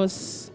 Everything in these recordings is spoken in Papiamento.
Dios.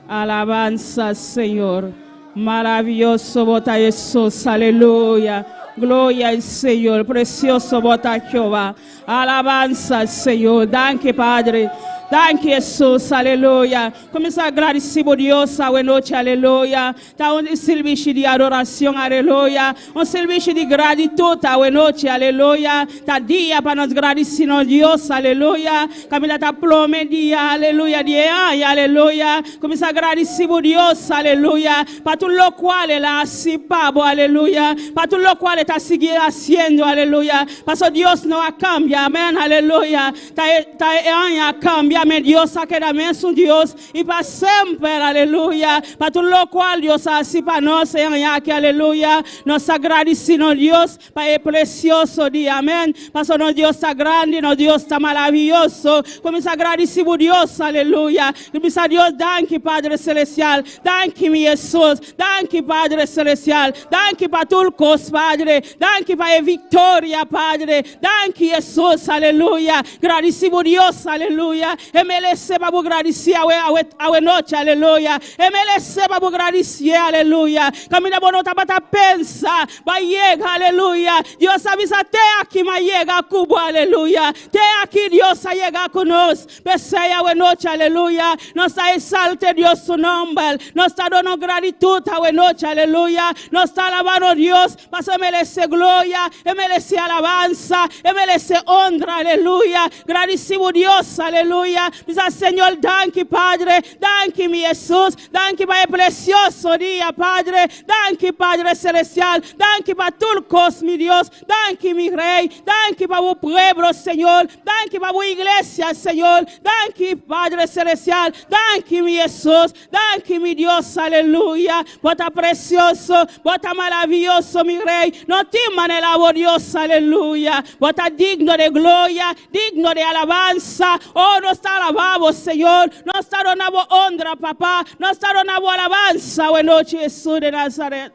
Alabanza, Señor. Maraviyoso bo ta Hesus. Aleluya. Gloria al Señor. Precioso bo ta Jehová. Alabanza, Señor. Danki, Padre. Danki, Hesus. Aleluya. Cuminsa gradici bo Dios awe nochi. Aleluya. Ta un servicio di adoracion. Aleluya. Un servicio di gratitud awe nochi. Aleluya. Ta dia pa nos gradici nos Dios. Aleluya. Caminda ta prome dia. Aleluya. Di aña. Aleluya. Cuminsa gradici bo Dios. Aleluya. Pa tur locual El a haci pa bo. Aleluya. Pa tur locual E ta sigui haciendo. Aleluya. Paso Dios no a cambia. Amen. Aleluya. Ta, ta aña a cambia. Amen. Dios a keda mesun Dios. Y pa semper. Aleluya. Pa tur locual Dios a haci pa nos. Aki. Aleluya. Nos ta gradici nos Dios pa e precioso dia. Amen. Paso nos Dios ta grandi, nos Dios ta maraviyoso. Cuminsa gradici Dios. Aleluya. Cuminsa Dios, danki Padre Celestial. Danki mi Jesus. Danki Padre Celestial. Danki pa tur cos, Padre. Danki pa e victoria, Padre. Danki Jesus. Aleluya. Gradici Dios. Aleluya. E merece pa gradici awe, awe, awe nochi. Aleluya. E merece pa gradici. Aleluya. Caminda bo no tabata pensa. B'a yega, aleluya. Dios a bisa te aki m'a yega cu bo, aleluya. Te aki Dios a yega cu nos. P'esey awe nochi, aleluya. Nos ta exalta Dios su nomber. Nos ta duna gratitud awe nochi, aleluya. Nos ta alabando Dios. Paso e merece gloria, e merece alabansa, e merece honra, aleluya. Gradici Dios, aleluya. Bisa Señor, danki Padre, danki mi Jesus, danki pa e precioso dia, Padre, danki Padre Celestial, danki pa tur cos, mi Dios, danki mi Rey, danki pa e pueblo, Señor, danki pa e iglesia, Señor, danki Padre Celestial, danki mi Jesus, danki mi Dios, aleluya. Bo ta precioso, bo ta maraviyoso, mi Rey. No tin manera, oh Dios, aleluya. Bo ta digno di gloria, digno di alabansa. Oh, nos ta alabando, Señor. Nos ta duna honra, Papa. Nos ta duna alabansa, awe nochi, Jesus di Nazaret.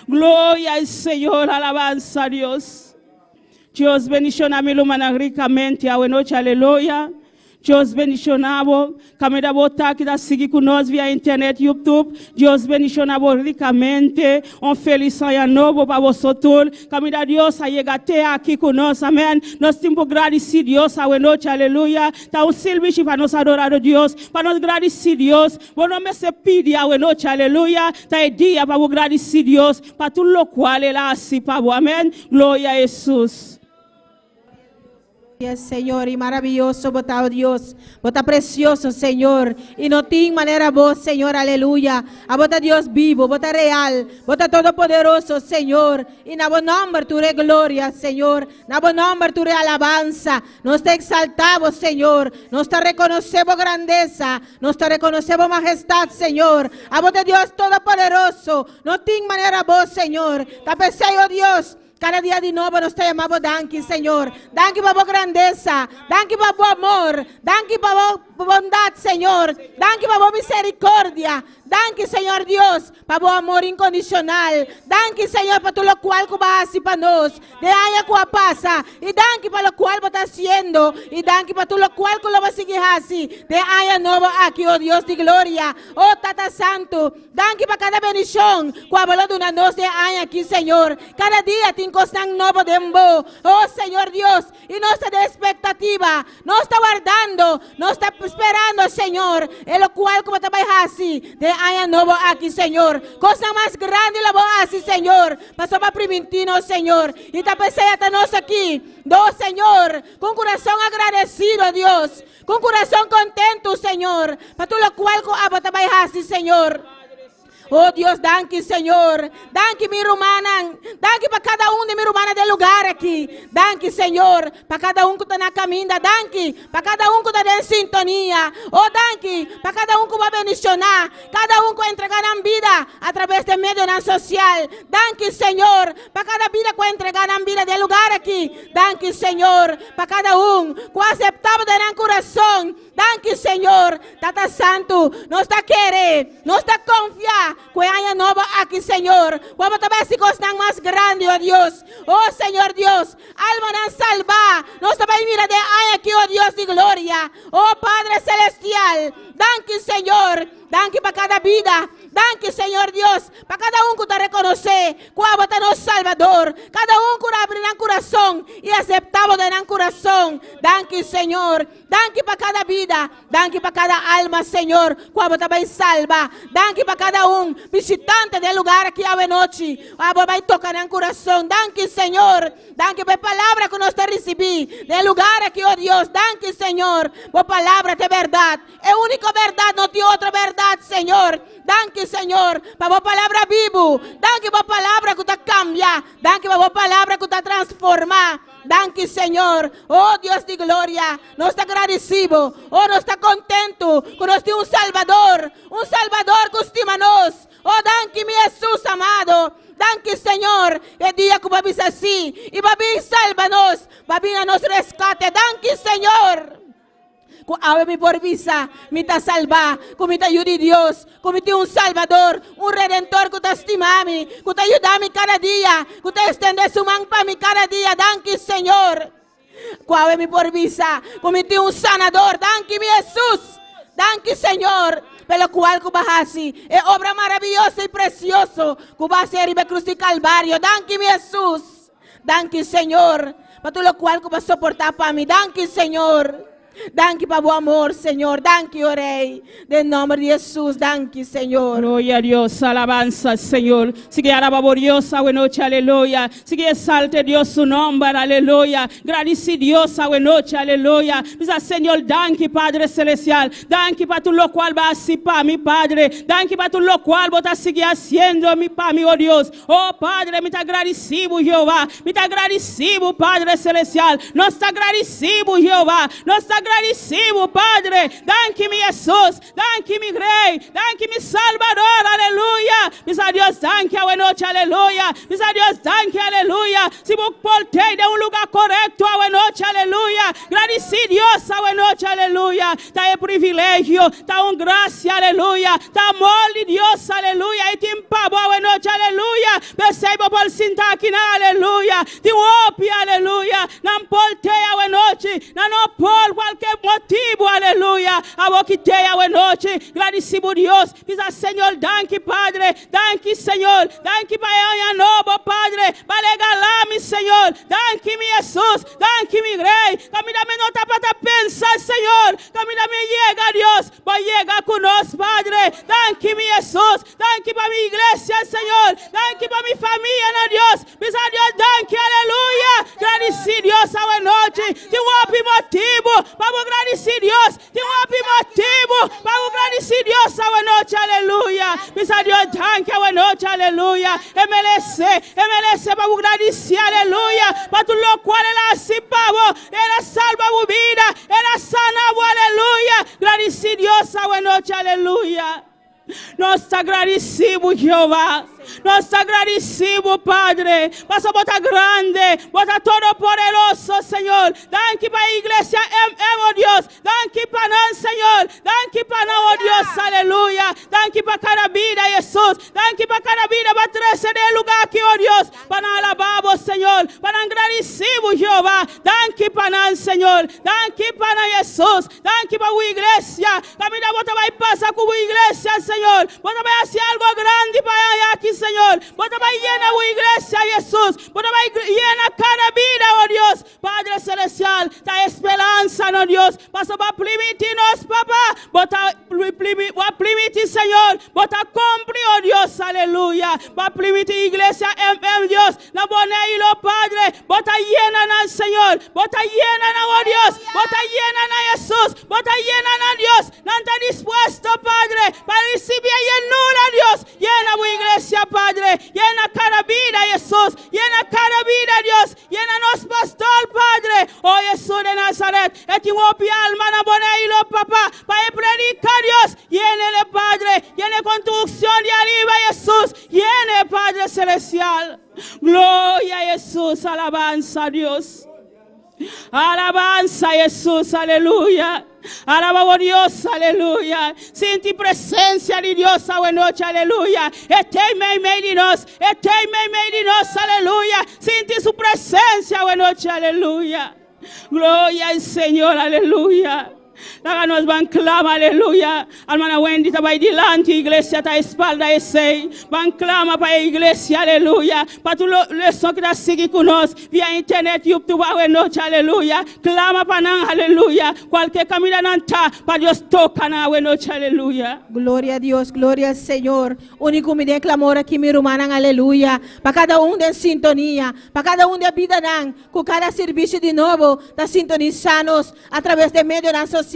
Gloria al Señor, alabansa a Dios. Dios bendiciona mi rumannan ricamente, awe nochi, aleluya. Dios bendiciona bo. Caminda bo ta cu ta sigui cu nos via internet, YouTube. Dios bendiciona bo ricamente. Un feliz aña nobo pa bo tur. Caminda Dios a yega te aki cu nos. Amen. Nos tin cu gradici Dios awe nochi. Aleluya. Ta un servicio pa nos adora Dios. Pa nos gradici Dios. Bo no mester pidi awe nochi. Aleluya. Ta e dia pa gradici Dios. Pa tur locual El a haci pa bo. Amen. Gloria na Jesus. Yes, Señor, y maraviyoso bo ta Dios, bo ta precioso, Señor, y no tin manera bo, Señor, aleluya. Abo ta Dios bibo, bo ta real, bo ta todopoderoso, Señor, y na bo nomber tur gloria, Señor, na bo nomber tur alabansa. Nos ta exalta bo, Señor, nos ta reconoce bo grandesa, nos ta reconoce bo majestad, Señor. Abo ta Dios todopoderoso, no tin manera bo, Señor. Ta p'esey, oh Dios, cada dia di nobo nos ta yama bo danki, Señor. Danki pa bo grandesa. Danki pa bo amor. Danki pa bo bondad, Señor. Danki pa bo misericordia. Danki, Señor Dios, pa bo amor incondicional. Danki, Señor, pa tur locual cu bo a haci pa nos. Den aña cu a pasa. Y danki pa locual bo ta haciendo. Y danki pa tur locual cu lo bo sigui haci. Den aña nobo aki, oh Dios di gloria. Oh Tata Santo. Danki pa cada bendicion. Cu bo a duna nos den aña aki, Señor. Cada dia tin cos nobo den bo. Oh Señor Dios. Y nos ta den expectativa. Nos ta wardando. Nos ta sperando, Señor. E locual cu bo ta bay haci. Den aña nobo aki, Señor. Cos mas grandi lo bo haci, Señor. Paso bo a priminti nos, Señor. Y ta p'esey ata nos aki. Dios, Señor. Cu curason agradecido, Dios. Cu curason contento, Señor. Pa tur locual cu abo ta bay haci, Señor. Oh Dios, danki Señor. Danki mi rumannan. Danki pa cada un di mi rumannan den lugar aki. Danki Señor. Pa cada un cu ta na caminda. Danki. Pa cada un cu ta den sintonia. Oh, danki. Pa cada un cu bo a bendiciona. Cada un cu a entrega nan bida. mira atraves di medionan sosial. Danki, Señor, pa kada bida ku a entregá nan bida den e lugá aki. Danki, Señor, pa kada un ku a aseptá bo den nan kurason. Danki, Señor. Tata Santu, nos ta kere, nos ta konfia ku e aña nobo aki, Señor, ku abo ta bai hasi kosnan mas grandi, o Dios. O Señor Dios, almanan salbá nos ta bai mira den e aña aki, o Dios di gloria. O Padre Celestial, danki, Señor. Danki pa kada bida. Danki, Señor Dios, pa kada un ku ta rekonosé ku abo ta nos Salbador. Kada un ku a abri nan kurason i aseptá bo den nan kurason. Danki, Señor. Danki pa kada bida. Danki pa kada alma, Señor, ku abo ta bai salba. Danki pa kada un bishitante den e lugá aki awe nochi. Abo bai toka nan kurason. Danki, Señor. Danki pa e palabra ku nos ta risibí den e lugá aki, o Dios. Danki, Señor. Bo palabra ta e bèrdat. E úniko bèrdat, no tin otro bèrdat, Señor. Danki, Señor, pa bo palabra bibu. Danki pa bo palabra ku ta kambia. Danki pa bo palabra ku ta transformá. Danki, Señor. Oh Dios di gloria, nos ta gradisí bo. Oh, nos ta kontentu ku nos tin un Salbador, un Salbador ku stima nos. Oh, danki, mi Hesus amado. Danki, Señor, e dia ku bo a bisa sí i bo a bin salba nos, bo a bin na nos reskate. Danki, Señor. Ku awe mi por bisa, Mi ta salbá, ku mi ta yu di Dios, ku mi tin un Salbador, un Redentor ku ta stima mi, ku ta yuda mi kada dia, ku ta extendé su man pa mi kada dia. Danki, Señor. Ku awe mi por bisa, ku mi tin un Sanador. Danki, mi Hesus. Danki, Señor, pa lokual ku bo a hasi, e obra maravioso i presioso ku bo a hasi riba e krus di Kalvario. Danki, mi Hesus. Danki, Señor, pa tur lokual ku bo a soportá pa mi. Danki, Señor. Danki pa bo amor, Señor. Danki, o Rei. Den nòmber di Hesus, danki, Señor. Gloria a Dios, alabansa Señor. Sigui alabá bo Dios awe nochi, aleluya. Sigui exalte Dios su nomber, aleluya. Gradisí Dios awe nochi, aleluya. Bisa Señor, danki Padre Celestial. Danki pa tur lokual bo a hasi pa mi, Padre. Danki pa tur lokual bo ta sigui hasiendo mi pa mi, o Dios. Oh Padre, mi ta gradisí bo, Jehová. Mi ta gradisí bo, Padre Celestial. Nos ta gradisí bo, Jehová. Nos ta gradisí bo, Padre. Danki, mi Hesus. Danki, mi Rei. Danki, mi Salbador. Aleluya. Bisa Dios danki awe nochi. Aleluya. Bisa Dios danki. Aleluya. Si bo por t'ei den un lugá korekto awe nochi. Aleluya. Gradisí Dios awe nochi. Aleluya. Ta e privilegio, ta un grasia, aleluya, ta amor di Dios, aleluya, e tin pa bo awe nochi, aleluya, p'esei bo por sinta akinan, aleluya, tin hopi, aleluya, nan por tei awe nochi, nan no por kualke motibu, aleluya, abo ki tei awe nochi, gradisí bo Dios, bisa Señor danki Padre, danki Señor, danki pa e aña nobo, Padre, bo a regalá mi, Señor, danki mi Hesus, Danki mi Rey, caminda mi no tabata pensa Señor, caminda mi yega Dios, bo yega cu nos Padre, danki mi Jesus, danki pa mi iglesia Señor, danki pa mi famia na Dios, bisa Dios danki aleluya, gradici Dios awe nochi, tin hopi motibo pa bo gradici Dios, Tin hopi motibu pa bo gradisí Dios awanochi, aleluya. Bisa Dios danki awanochi, aleluya. E meresé, e meresé pa bo gradisí, aleluya, pa tur lokual el a hasi pa bo. El a salba bo bida, el a sana bo, aleluya. Gradisí Dios awanochi, aleluya. Nos ta gradisí bo, Jehová. Nos ta gradisí bo, Padre, pasobra bo ta grande, bo ta todopoderoso, Señor. Danki pa e iglesia MM, o Dios. Danki pa nan, Señor. Danki pa nan, o Dios. Aleluya. Danki pa kada bida, Hesus. Danki pa kada bida bo a trese den e lugá aki, o Dios, pa nan alabá bo, Señor, pa nan gradisí bo, Jehová. Danki pa nan, Señor. Danki pa nan, Hesus. Danki pa bo iglesia. Caminda bo ta bai pasa cu bo iglesia, Señor. Bo ta bai haci algo grandi pa aña aki, Señor. Bo ta bai yena bo iglesia, Jesus. Bo ta bai yena cada bida, oh Dios. Padre Celestial, ta e speransa, no Dios. Pasobra bo a primiti nos, Papa. Bo ta bo a primiti, Señor. Bo ta cumpli, oh Dios. Aleluya. Bo a primiti iglesia MM, Dios. Na Boneiro, Padre, Bo ta yena nan, Señor. Bo ta yena nan, oh Dios. Bo ta yena nan, Hesus. Bo ta yena nan, Dios. Nan ta dispuesto, Padre, pa ricibi e yenura, Dios. Yena Bo iglesia, Padre. Yena cada bida, Hesus. Yena cada bida, Dios. Yena nos pastor, Padre. Oh Hesus de Nazaret, e tin hopi alma na Boneiro, Papa, pa e predica, Dios. Yenele, Padre. Yene construccion di ariba, Jesús. Yene, Padre Celestial. Gloria a Jesús. Alabanza a Dios. Alabanza a Jesús. Aleluya. Alabamos a Dios, aleluya. Sinti presensia di Dios awe nochi, aleluya. E t'ei meimei di nos, e t'ei meimei di nos, aleluya. Sinti su presensia awe nochi, aleluya. Gloria al Señor, aleluya. Laga nos ban klama, aleluya. Hermana Wendy ta bai dilanti, iglesia ta espalda esei. Ban klama pa e iglesia, aleluya. Pa tur esun ku ta sigui ku nos via internet, YouTube, awe nochi, aleluya. Klama pa nan, aleluya. Kualke kaminda nan ta, pa Dios toka nan awe nochi, aleluya. Gloria a Dios, gloria al Señor. Uni ku mi den klamor aki, mi rumannan, aleluya. Pa kada un den sintonia, pa kada un den bidanan, ku kada servisio di nobo, ta sintonisá nos atraves di medio sosial.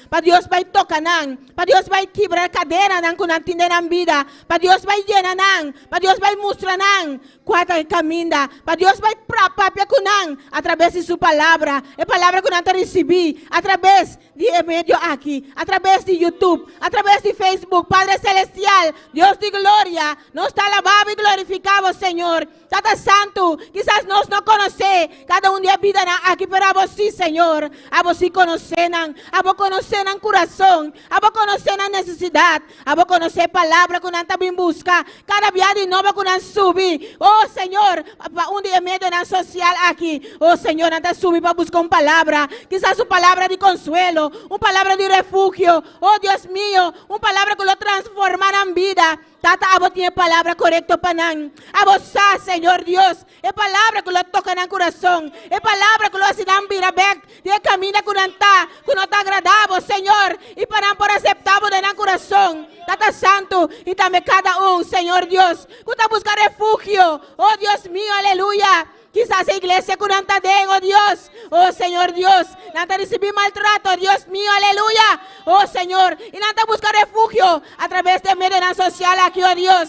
Pa Dios bai toka nan, pa Dios bai kibra kadenanan ku nan tin den bida, pa Dios bai yena nan, pa Dios bai mustra nan kua ta kaminda, pa Dios bai papia ku nan atraves di su palabra, e palabra ku nan ta risibí atraves di medio aki, atraves di YouTube, atraves di Facebook, Padre Celestial, Dios di gloria, nos ta alabá i glorifiká, Señor. Tata Santu, kisas nos no konosé kada un di e bidanan aki, pero abo sí, Señor. Abo sí konosé nan, abo konosé nan kurason, abo konosé nan nesesidat, abo konosé palabra ku nan ta bin buska, kada bia di nobo ku nan subi. Oh Señor, pa un di e medionan sosial aki, oh Señor, nan ta subi pa buska un palabra, kisas un palabra di konsuelo, un palabra di refugio. Oh Dios mio, un palabra ku lo transformá nan bida. Tata, abo tin e palabra korekto pa nan. Abo sa, Señor Dios, e palabra ku lo toka nan kurason, e palabra ku lo hasi nan bira bèk di e kaminda ku nan ta, ku no ta agradá bo, Señor, i pa nan por aseptá bo den nan kurason. Tata Santu, i tambe kada un, Señor Dios, ku ta buska refugio. Oh Dios mio, aleluya. Kisas e iglesia ku nan ta den, oh Dios, oh Señor Dios, nan ta risibí maltrato, Dios mio, aleluya. Oh Señor, i nan ta buska refugio atraves di medionan sosial aki, oh Dios.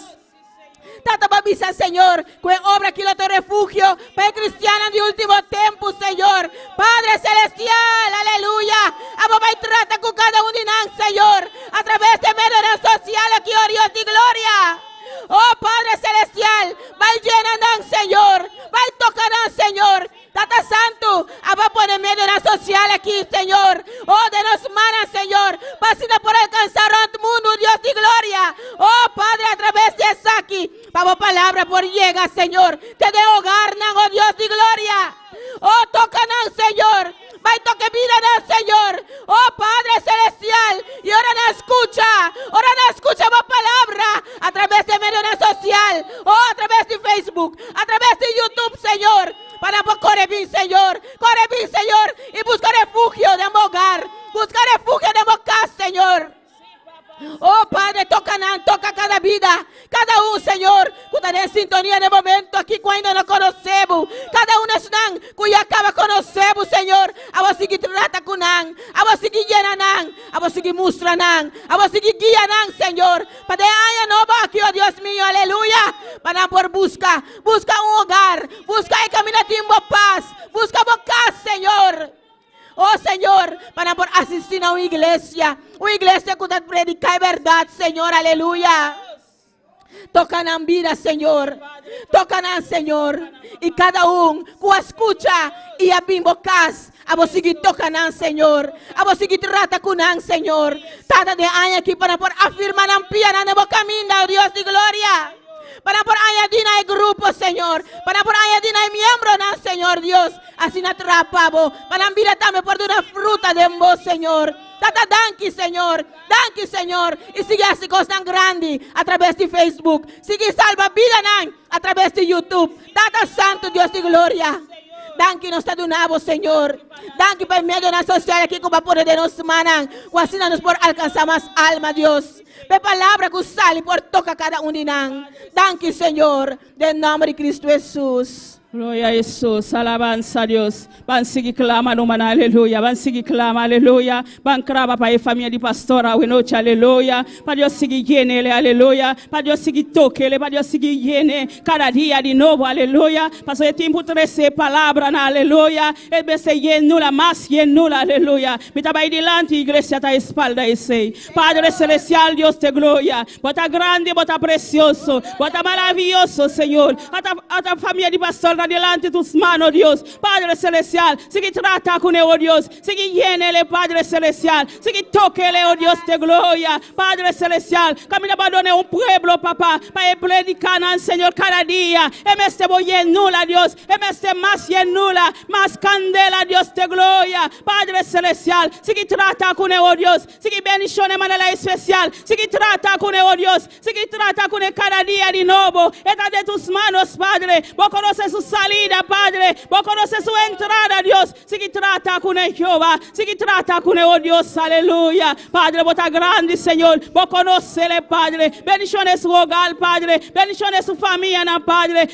Tata bo a bisa, Señor, ku e obra aki lo ta refugio pa e kristiannan di último tempu, Señor. Padre Celestial, aleluya. Abo bai trata ku kada un di nan, Señor, atraves di medionan sosial aki, oh Dios di gloria. Oh Padre Celestial, bai yena nan, Señor. Bai toka nan, Señor. Tata Santu, abo a pone medionan sosial aki, Señor. Oh, den nos mannan, Señor. Pa asina por alkansá rònt mundu, Dios di gloria. Oh Padre, atraves di esaki, pa bo palabra por yega, Señor, te den hogarnan, oh Dios di gloria. Oh, toka nan, Señor. Bai toka bidanan, Señor. Oh Padre Celestial, i ora nan skucha, ora nan skucha bo palabra atraves di medionan sosial, oh atraves di Facebook, atraves di YouTube, Señor, pa nan por kore bin, Señor, kore bin, Señor, i buska refugio den bo hogar, buska refugio den bo kas, Señor. Oh Padre, toka nan, toka kada bida, kada un, Señor, ku ta den sintonia den momento aki ku ainda no konosé bo. Kada un esnan ku ya kaba konosé bo, Señor, abo sigui trata ku nan, abo sigui yena nan, abo sigui mustra nan, abo sigui guia nan, Señor, pa den aña nobo aki, oh Dios mio, aleluya, pa nan por buska, buska un hogar, buska e kaminda tin bo pas, buska bo kas, Señor. Oh Señor, pa nan por asistí na un iglesia, un iglesia ku ta prediká e bèrdat, Señor, aleluya. Toka nan bida, Señor. Toka nan, Señor. I kada un ku a skucha i a bin bo kas, abo sigui toka nan, Señor. Abo sigui trata ku nan, Señor. Tata, den aña aki pa nan por afirmá nan pianan den bo kaminda, oh Dios di gloria. Pa nan por añadí na e grupo, Señor. Pa nan por añadí na e miembronan, Señor Dios. Asina trapa bo, pa nan bida tambe por duna fruta den bo, Señor. Tata, danki, Señor. Danki, Señor. I sigui hasi kosnan grandi atraves di Facebook. Sigui salba bidanan atraves di YouTube. Tata Santu, Dios di gloria, danki nos ta duna bo, Señor. Danki pa e medionan sosial aki ku bo a pone den nos mannan, ku asina nos por alkansá mas alma, Dios. Pa e palabra ku sali por toka kada un di nan. Danki, Señor, den nòmber di Kristu Hesus. Gloria a Hesus, alabansa a Dios. Ban sigui klama, rumannan, aleluya. Ban sigui klama, aleluya. Ban klama pa e famia di pastor awe nochi, aleluya. Pa Dios sigui yen'e, aleluya. Pa Dios sigui tok'e, pa Dios sigui yen'e kada dia di nobo, aleluya. Pasobra e tempu trese palabranan, aleluya. E mester yenula, mas yenula, aleluya. Mi ta bai dilanti, iglesia ta espalda esei. Padre Celestial, Dios. Dios di gloria. Bo ta grandi, bo ta presioso, bo ta maravioso, Señor. Ata famia di pastor ta dilanti tus manos, Dios. Padre Celestial, sigui trata ku ne, oh Dios. Sigui yen'é, Padre Celestial. Sigui tok'é, oh Dios di gloria. Padre Celestial, kaminda bo a dun'é un pueblo, Papa, pa prediká, Señor, kada dia. E mester bo yenura, Dios. E mester mas yenura, mas kandela, Dios di gloria. Padre Celestial, sigui trata ku ne, oh Dios. Sigui bendishoná di manera espesial. Sigui trata ku ne, oh Dios. Sigui trata ku ne kada dia di nobo. E ta den tus manos, Padre. Bo konosé su salida, Padre. Bo konosé su entrada, Dios. Sigui trata ku ne, Jehová. Sigui trata ku ne, oh Dios. Aleluya. Padre, bo ta grandi, Señor. Bo konosé, Padre. Bendishoná su hogar, Padre. Bendishoná su famia, Padre.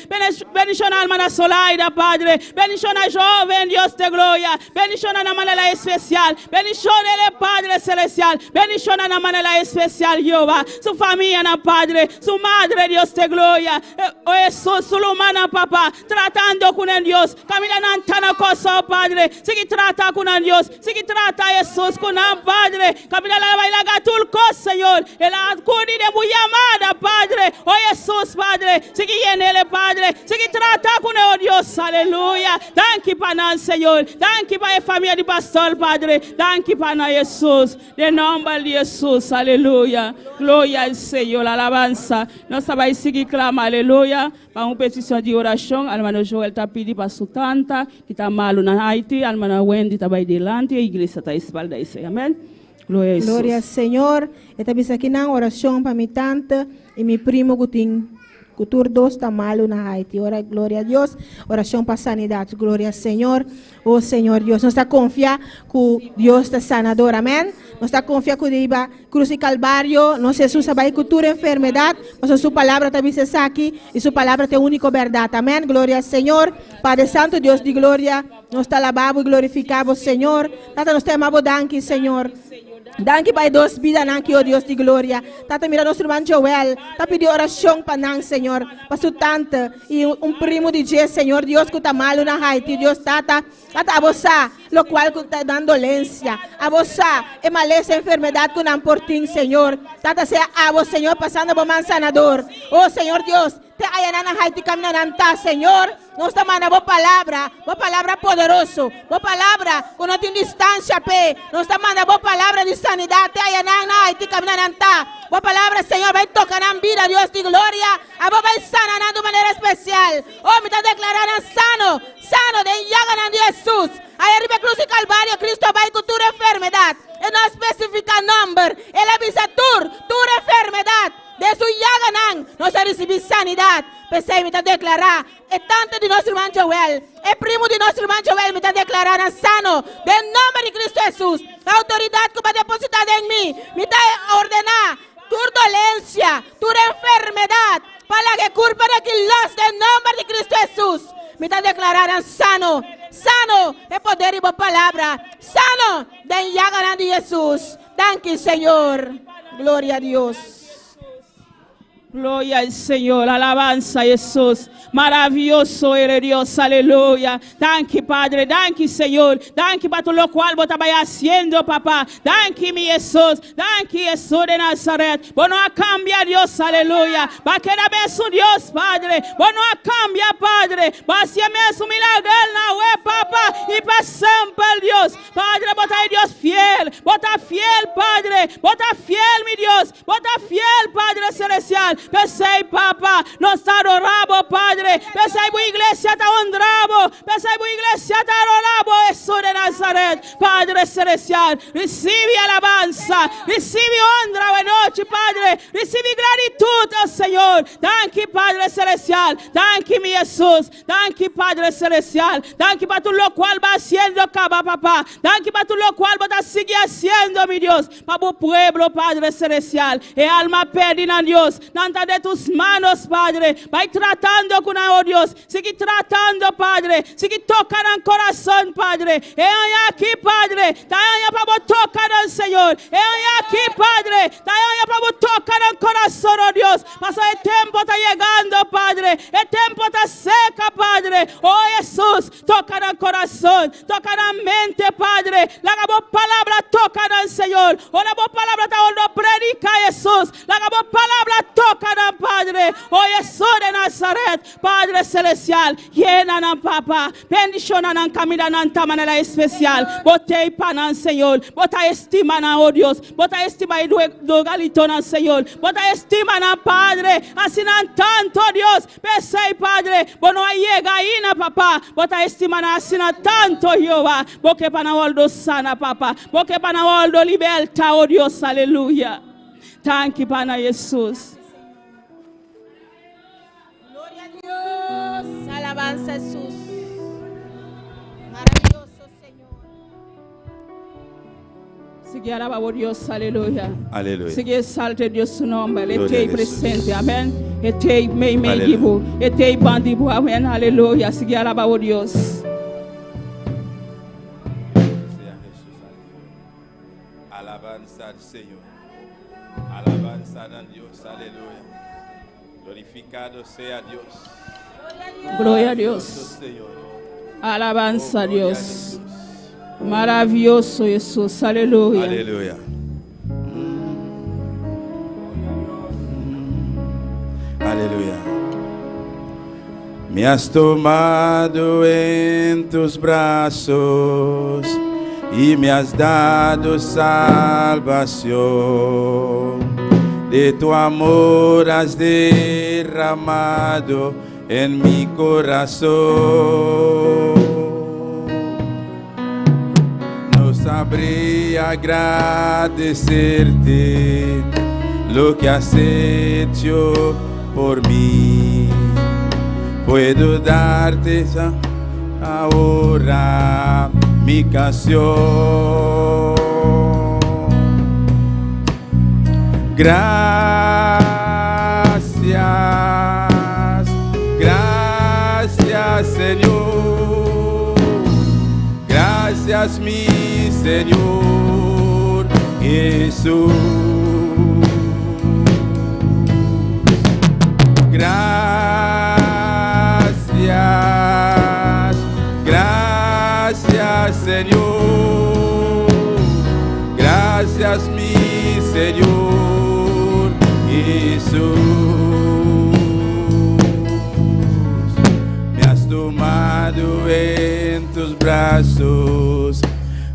Bendishoná ruman Solaida, Padre. Bendishoná hóben, Dios di gloria. Bendishoná di manera espesial. Bendishoná, Padre Celestial. Bendishoná di manera espesial, Jehová. Su famia, Padre. Su madre, Dios di gloria. Oh, Hesus, su ruman, Papa. Tratando ku Dios. Kaminda nan ta na kos, Padre. Sigui trata ku Dios. Sigui trata Hesus ku Padre. Kaminda el a bai laga tur kos, Señor. El a akudí den bo yamada, Padre. Oh Hesus, Padre. Sigui yen'é, Padre. Sigui trata ku oh Dios. Aleluya. Danki pa nan, Señor. Danki pa e famia di pastor, Padre. Danki pa nan, Hesus. Den nòmber di Hesus. Aleluya. Gloria na Señor. Alabansa. Nos ta bai sigui klama. Aleluya. Pa un petishon di orashon, Ruman Joel ta pidi pa su tanta, ku ta malu na Haiti, Ruman Wendy ta bai dilanti, e iglesia ta respaldá esei. Amèn. Gloria na Hesus. Gloria na Señor. E ta bisa aki na orashon pa mi tanta i mi primo ku tin ku tur dos ta malu na Haiti. Ora, gloria na Dios. Orashon pa sanidat. Gloria na Señor. Oh Señor Dios, nos ta konfia ku Dios ta sanador. Amèn. Nos ta konfia ku riba krus di Kalvario, nos Hesus a bai ku tur enfermedat. Pasobra su palabra ta bisa esaki i su palabra ta e úniko bèrdat. Amèn. Gloria na Señor. Padre Santo, Dios di gloria, nos ta alabá i glorifiká, Señor. Tata, nos ta yama danki, Señor. Danki pa dos bidanan aki, oh Dios di gloria. Tata, mira nos ruman Joel. Ta pidi orashon pa nan, Señor. Pa su tanta i un primo di dje, Señor Dios, ku ta malu na Haiti. Dios, Tata, Tata, abo sa, lokual ku ta dando dolensia. Abo sa, e malesa, enfermedat ku nan por tin, Señor. Tata, sea abo, Señor, pasando bo man sanador. Oh, Señor Dios, te ayanan na Haiti kaminda nan ta, Señor. Nos ta manda bo palabra, bo palabra poderoso, bo palabra ku no tin distansia p'e. Nos ta manda bo palabra di sanidat te ayanan na Haiti kaminda nan ta. Bo palabra, Señor, bai toka nan bida, Dios di gloria. Abo bai sana nan di manera espesial. Oh, mi ta deklará nan sano, sano den yaganan di Hesus. Aya riba krus di Kalvario, Kristo a bai ku tur enfermedat. E no a spesifiká nòmber. El a bisa tur, tur enfermedat. Den su yaganan nos a risibí sanidat. P'esei mi ta deklará e tanta di nos ruman Joel, e primu di nos ruman Joel, mi ta deklará nan sano den nòmber di Kristo Hesus. E outoridat ku bo a depositá den mi, mi ta ordená tur dolensia, tur enfermedat, pa laga e kurpa di aki lòs den nòmber di Kristo Hesus. Mi ta deklará nan sano, sano, e poder di bo palabra, sano den yaganan di Hesus. Danki, Señor. Gloria na Dios. Gloria na Señor, alabansa Hesus. Maravioso eres Dios, aleluya. Danki, Padre, danki, Señor. Danki pa tur lokual bo ta hasiendo, Papa. Danki, mi Hesus. Danki, Hesus di Nazaret. Bo no a kambia, Dios, aleluya. Bo a keda mesun Dios, Padre. Bo no a kambia, Padre. Bo a hasi mesun milager na we, Papa. I pa semper, Dios. Padre, bo ta Dios fiel. Bo ta fiel, Padre. Bo ta fiel, mi Dios. Bo ta fiel, Padre Celestial. P'esei, Papa, nos ta adorá, Padre. P'esei, iglesia ta onra bo. P'esei, iglesia ta adorá bo, Hesus di Nazaret. Padre Celestial, risibí alabansa, risibí onra e anochi, Padre. Risibí gratitut, oh Señor. Danki, Padre Celestial. Danki, mi Hesus. Danki, Padre Celestial. Danki pa tur lokual bo ta hasiendo, kaba, Papa. Danki pa tur lokual bo ta sigui hasiendo, mi Dios. Pa e pueblo, Padre Celestial. E alma pèrdí na Dios. Nan ta den tus manos, Padre. Bai tratando ku nan, oh Dios. Sigui tratando, Padre. Sigui toka nan kurason, Padre. E aña aki, Padre, ta e aña pa bo toka nan, Señor. E aña aki, Padre, ta e aña pa bo toka nan kurason, oh Dios. Pasobra e tempo ta yegando, Padre. E tempo ta serka, Padre. Oh Hesus, toka nan kurason, toka nan mente, Padre. Laga bo palabra toka nan, Señor. Ora bo palabra ta wòrdu prediká, Hesus, laga bo palabra toka nan, Padre. Oh Hesus de Nazaret, Padre Celestial, yena nan, Papa. Bendiciona nan caminda nan ta manera especial. Bo t'ey pa nan, Señor. Bo ta estima nan, oh Dios. Bo ta estima e drogadictonan, Señor. Bo ta estima nan, Padre. Asina nan tanto, Dios. P'esey, Padre, bo no a yega aina, Papa. Bo ta estima nan asina tanto, Jehová. Bo ke pa nan wordo sana, Papa. Bo ke pa nan wordo liberta, oh Dios. Aleluya. Danki pa nan, Jesus. Gloria a Dios. Alabanza a Jesús. Maravilloso Señor. Sigui alabá bo Dios, aleluya. Aleluya. Sigui exalta Dios su nomber. E Gloria t'ei a Jesús. presente, amèn. E t'ei mei mei Aleluya. di bo. E t'ei ban di bo, amèn. Aleluya. Sigui alabá bo Dios. Sea Jesús, aleluya. Alabanza al Señor. Alabanza a Dios, aleluya. Glorificado sea Dios. Gloria a Dios. Señor. Alabanza a Oh, gloria a Dios. Jesús. Maravilloso Jesús, aleluya. Aleluya. Aleluya. Me has tomado en tus brazos y me has dado salvación. De tu amor has derramado en mi corazón. No sabría agradecerte lo que has hecho por mí. Puedo darte ahora mi canción. Gracias, gracias Señor. Gracias mi Señor Jesús. Gracias, gracias Señor. Gracias mi Señor Jesús. Me has tomado en tus brazos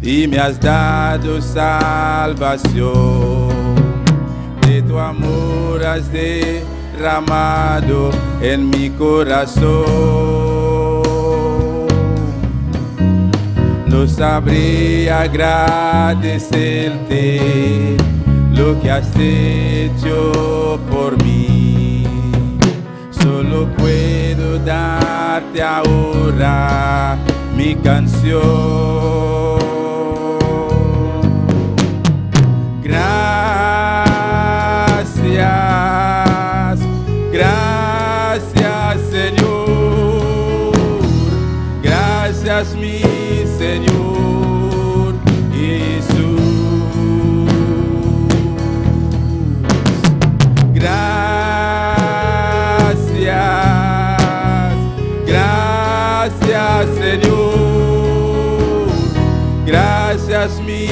y me has dado salvación. De tu amor has derramado en mi corazón. No sabría agradecerte lo que has hecho por mí. Solo puedo darte ahora mi canción. Gracias, gracias Señor. Gracias mi Señor Jesús. Gracias, gracias Señor. Gracias mi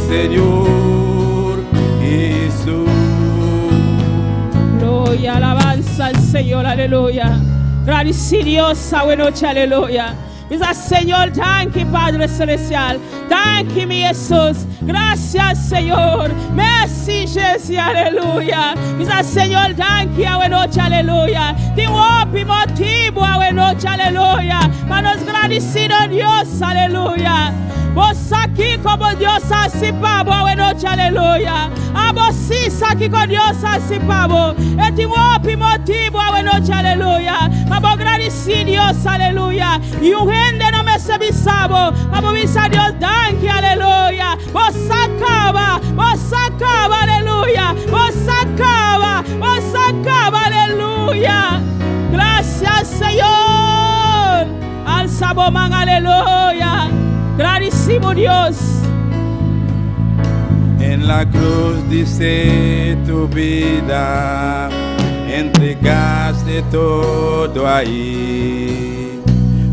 Señor Jesús. Gloria, alabanza al Señor, aleluya. Gradisí Dios, awe nochi, aleluya. Bisa Señor, danki Padre Celestial. Danki mi Jesús. Gracias Señor. Merci Jesús, aleluya. Bisa Señor, danki awe nochi, aleluya. Tin hopi motibu awe nochi, aleluya. Pa nos gradisí Dios, aleluya. Bo sa kiko Dios a hasi pa bo awe nochi, aleluya. Abo sí sa kiko Dios a hasi pa bo. E tin hopi motibu awe nochi, aleluya. Pa bo gradisí Dios, aleluya. I un hende no mester bisa bo. Pa bo bisa Dios, danki, aleluya. Bo sa kaba, bo sa kaba, aleluya. Bo sa kaba, bo sa kaba. Lanta bo man, aleluya. Gradisí Dios. En la cruz diste tu vida, entregaste todo ahí.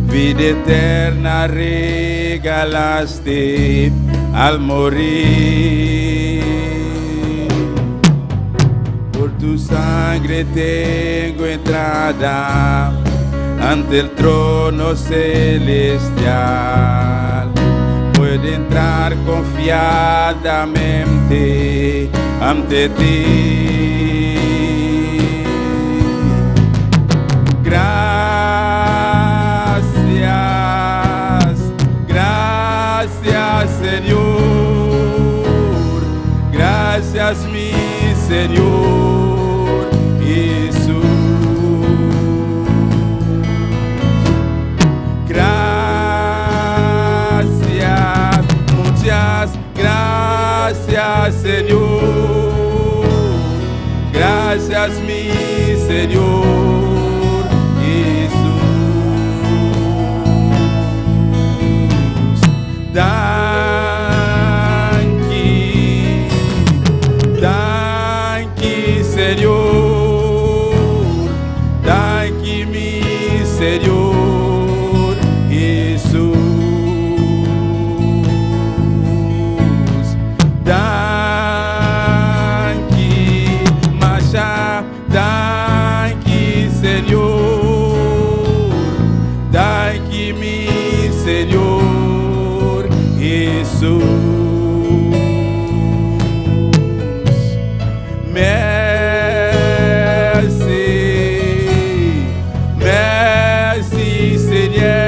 Vida eterna regalaste al morir. Por tu sangre tengo entrada ante el trono celestial. Puedo entrar confiadamente ante ti. Gracias, gracias, Señor. Gracias, mi Señor Jesús. Gracias, muchas gracias, Señor. Gracias, mi Señor Jesús. Danki, danki, Señor. Danki, mi Señor Jesús. Danki, masha, danki, Señor. Danki, mi Señor Jesús. Mèsi, mèsi, Seyè.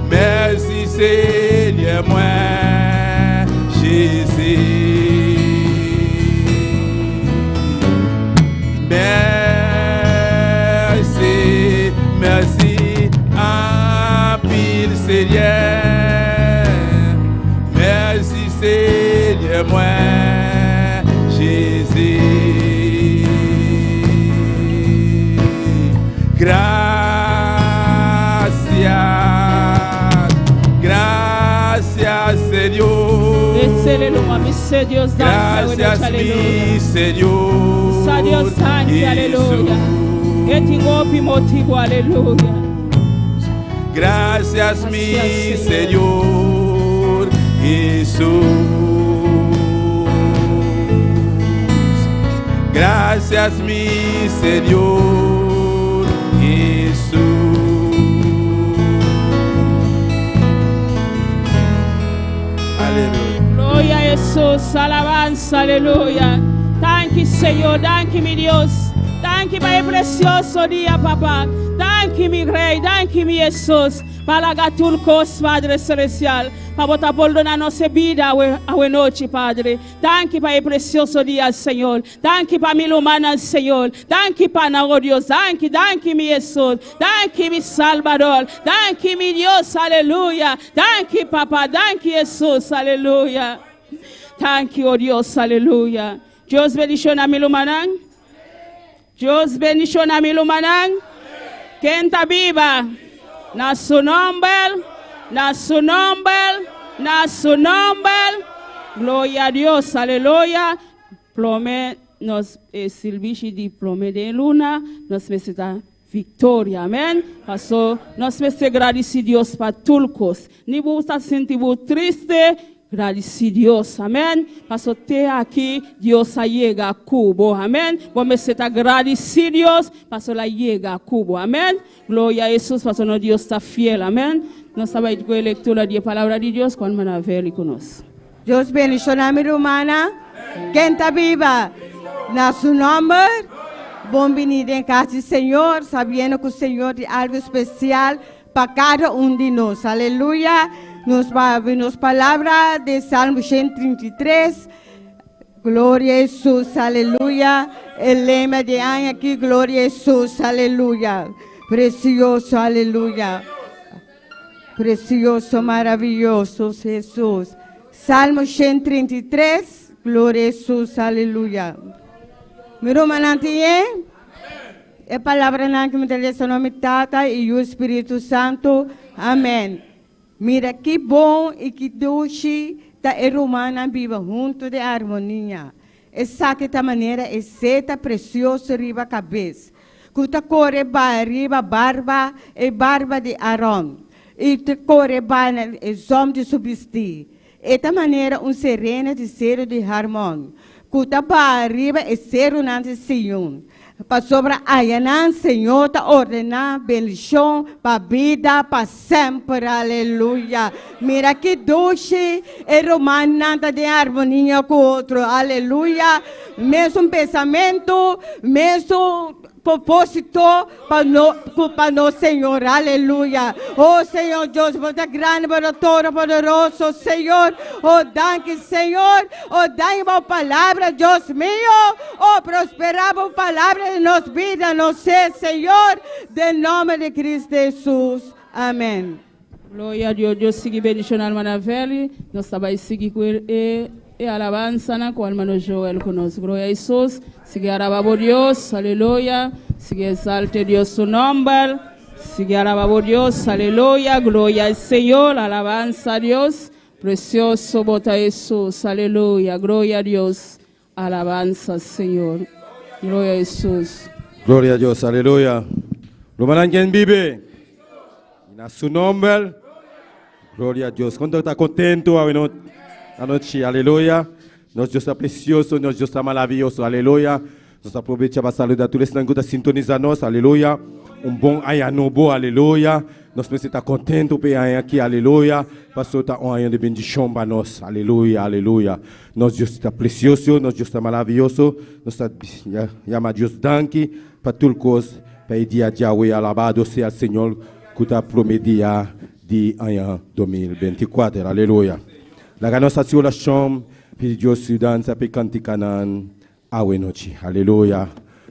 Mèsi, Seyè, mwen, Jezi. Mèsi, mèsi, anpil, Seyè. Mèsi, Seyè, mwen, Jezi. Gracias, gracias, Señor. Aleluya, mi Dios, danki, Gracias, aleluya. mi Señor. Sa Dios, danki, aleluya. E tin hopi motibu, aleluya. Gracias, mi Gracias, Señor Jesús. Gracias, mi Señor Jesús. Aleluya. Gloria a Jesús, alabanza, aleluya. Danki, Señor, danki, mi Dios. Danki pa e presioso dia, Papa. Danki, mi Rei, danki, mi Jesús. Pa laga tur kos, Padre Selestial. Pa Bo ta pordoná nos bida awe nochi, Padre. Danki pa e presioso dia, Señor. Danki pa mi rumannan, Señor. Danki pa nos Dios. Danki, danki, mi Jesús. Danki, mi Salbador. Danki, mi Dios, aleluya. Danki, Papa. Danki, Jesús, aleluya. Thank you, oh Dios, aleluya. Dios bendishoná mi rumannan. Dios bendishoná mi rumannan. Ken ta biba? Na su nòmber, na su nòmber, na su nòmber. Gloria na Dios, aleluya. Promé nos servisio di promé di luna, nos mester viktoria, amèn. Pasó, nos mester gradisí Dios pa tur kos. Ni bo ta sinti tristu, gradisí Dios, amèn. Pasó te aki, Dios a yega ku bo, amèn. Bo mester gradisí Dios, pasó el a yega ku bo, amèn. Gloria na Jesus, pasó nos Dios ta fiel, amèn. Nos ta bai ku e lektura di palabra di Dios, ku ruman Veli ku nos. Dios bendishoná mi rumannan. Ken ta biba? Na su nòmber. Bon biní na kas di Señor, sabiendo ku Señor tin algu spesial pa kada un di nos. Aleluya. Nos bai nos palabra di Salmo 133. Gloria na Jesus, aleluya. E lema di aña aki, gloria na Jesus, aleluya. Presioso, aleluya. Presioso, maravioso, Jesus. Salmo 133, gloria na Jesus, aleluya. Mi rumannan? E palabranan aki mi ta lesa nòmber di Tata i Yu Spiritu Santu. Amèn. Mira ki bon i ki dushi ta e rumannan biba huntu den armonia. Esaki ta manera e seta presioso riba kabes, ku ta kore bai riba barba, e barba di Aron, i ta kore bai na e zòm di su bistí. E ta manera un serena di seru di Harmon, ku ta baha riba e serunan di Sion, pasobra ayanan Señor ta ordená bendishon pa bida pa semper. Aleluya! Mira ki dushi e rumannan ta den armonia ku otro. Aleluya! Mesun pensamentu, mesun Propósito pa no ku pa nos Señor. Aleluya. Oh Señor Dios, bo ta grandi, bo ta todopoderoso, Señor. Oh danki Señor. Oh danki pa bo palabra, Dios mio. Oh prospera bo palabra den nos bida, nos ser, Señor, den nomber di Cristo Jesus. Amen. Gloria a Dios, Dios sigui bendiciona hermana Veli, nos ta bay sigui cu e e alabanzanan cu hermano Joel cu nos. Gloria a Jesus, sigui alaba bo Dios, aleluya, sigui exalte Dios su nomber, sigui alaba bo Dios, aleluya, gloria al Señor, alabanza a Dios, precioso bo ta Jesus, aleluya, gloria a Dios, alabanza Señor, gloria a Jesus. Gloria a Dios, aleluya. Rumannan ken bibe? Na su nomber. Gloria a Dios. Cuanto ta contento awe no anochi? Aleluya. Nos Dios ta precioso, nos Dios ta maravilloso. Aleluya. Nos aprovecha pa saluda tur esnan cu ta sintoniza nos. Aleluya. Un bon aña nobo. Aleluya. Nos mester ta contento pe aña aki. Aleluya. Paso ta un aña di bendicion pa nos. Aleluya, aleluya. Nos Dios ta precioso, nos Dios ta maravilloso. Nos ta yama Dios danki pa tur cos. Pa e dia djawe alabado sea Señor ku ta promé dia di aña 2024. Aleluya. Laga nos hasi orashon, pidi Dios yudansa pa e kantikanan awe nochi. Aleluya.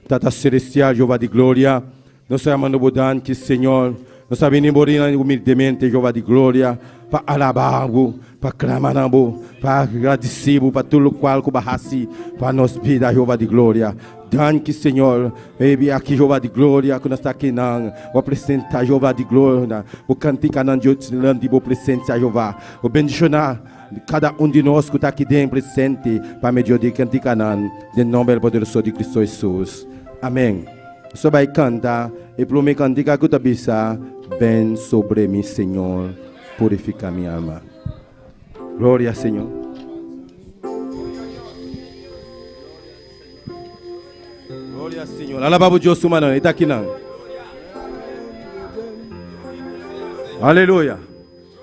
Tata Selestial, Jehová di gloria, nos ta yamando bo danki, Señor. Nos ta bini bo rinan humildemente, Jehová di gloria, pa alabá bo, pa klama na bo, pa agradisí bo pa tur lokual ku bo a hasi pa nos bida, Jehová di gloria. Danki, Señor. E aki, Jehová di gloria, ku nos ta akinan, bo a presentá, Jehová di gloria, bo kantikanan Dios dilanti bo presensia, Jehová. Bo bendishoná kada un di nos ku ta aki den presente pa medio di e kantikanan, den nòmber poderoso di Kristu Hesus. Amèn. Nos ta bai kanta e promé kantika ku ta bisa, Ven sobre mi, Señor, purifiká mi alma. Gloria, Señor. Gloria Señor. Alaba bo Dios su manan. E ta akinan. Aleluya.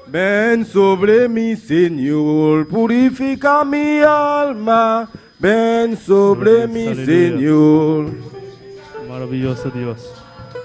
Ven sobre mi, Señor, purifica mi alma. Ven sobre mi, Aleluya. Señor. Maravilloso Dios.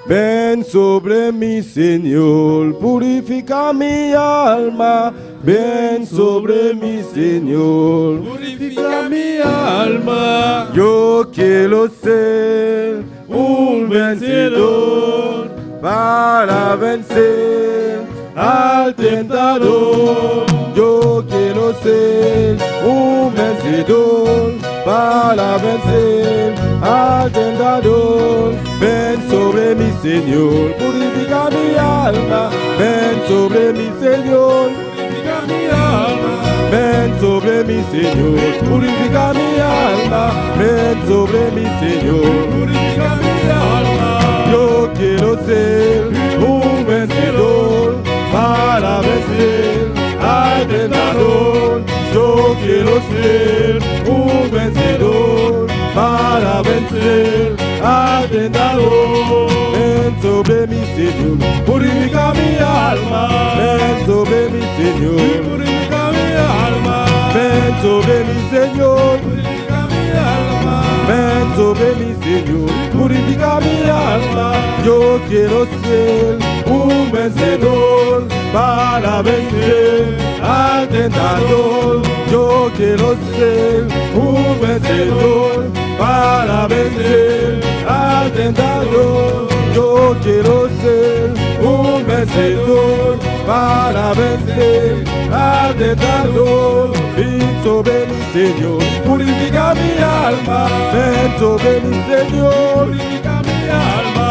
Ven sobre mi, Señor, purifica mi alma. Ven sobre mi, Señor. Purifica mi alma. Yo quiero ser un vencedor para vencer al tentador. Yo quiero ser un vencedor para vencer al tentador. Ven sobre mi, Señor, purifica mi alma. Ven sobre mi, Señor, Purifica mi alma. Ven sobre mi, Señor, purifica mi alma. Ven sobre mi, Señor. Purifica mi alma. Yo quiero ser un vencedor para vencer al tentador. Yo quiero ser un vencedor para vencer al tentador. Ven sobre mi, Señor, Purifica mi alma. Ven sobre mi, Señor. Purifica mi alma. Ven sobre mi, Señor. Purifica mi alma. Ven sobre mi, Señor, purifica mi alma. Yo quiero ser un vencedor para vencer al tentador. Yo quiero ser un vencedor para vencer al tentador. Yo quiero ser un vencedor para vencer al tentador. Ven sobre mi, Señor, purifica mi alma. Ven sobre mi, Señor. Purifica mi alma.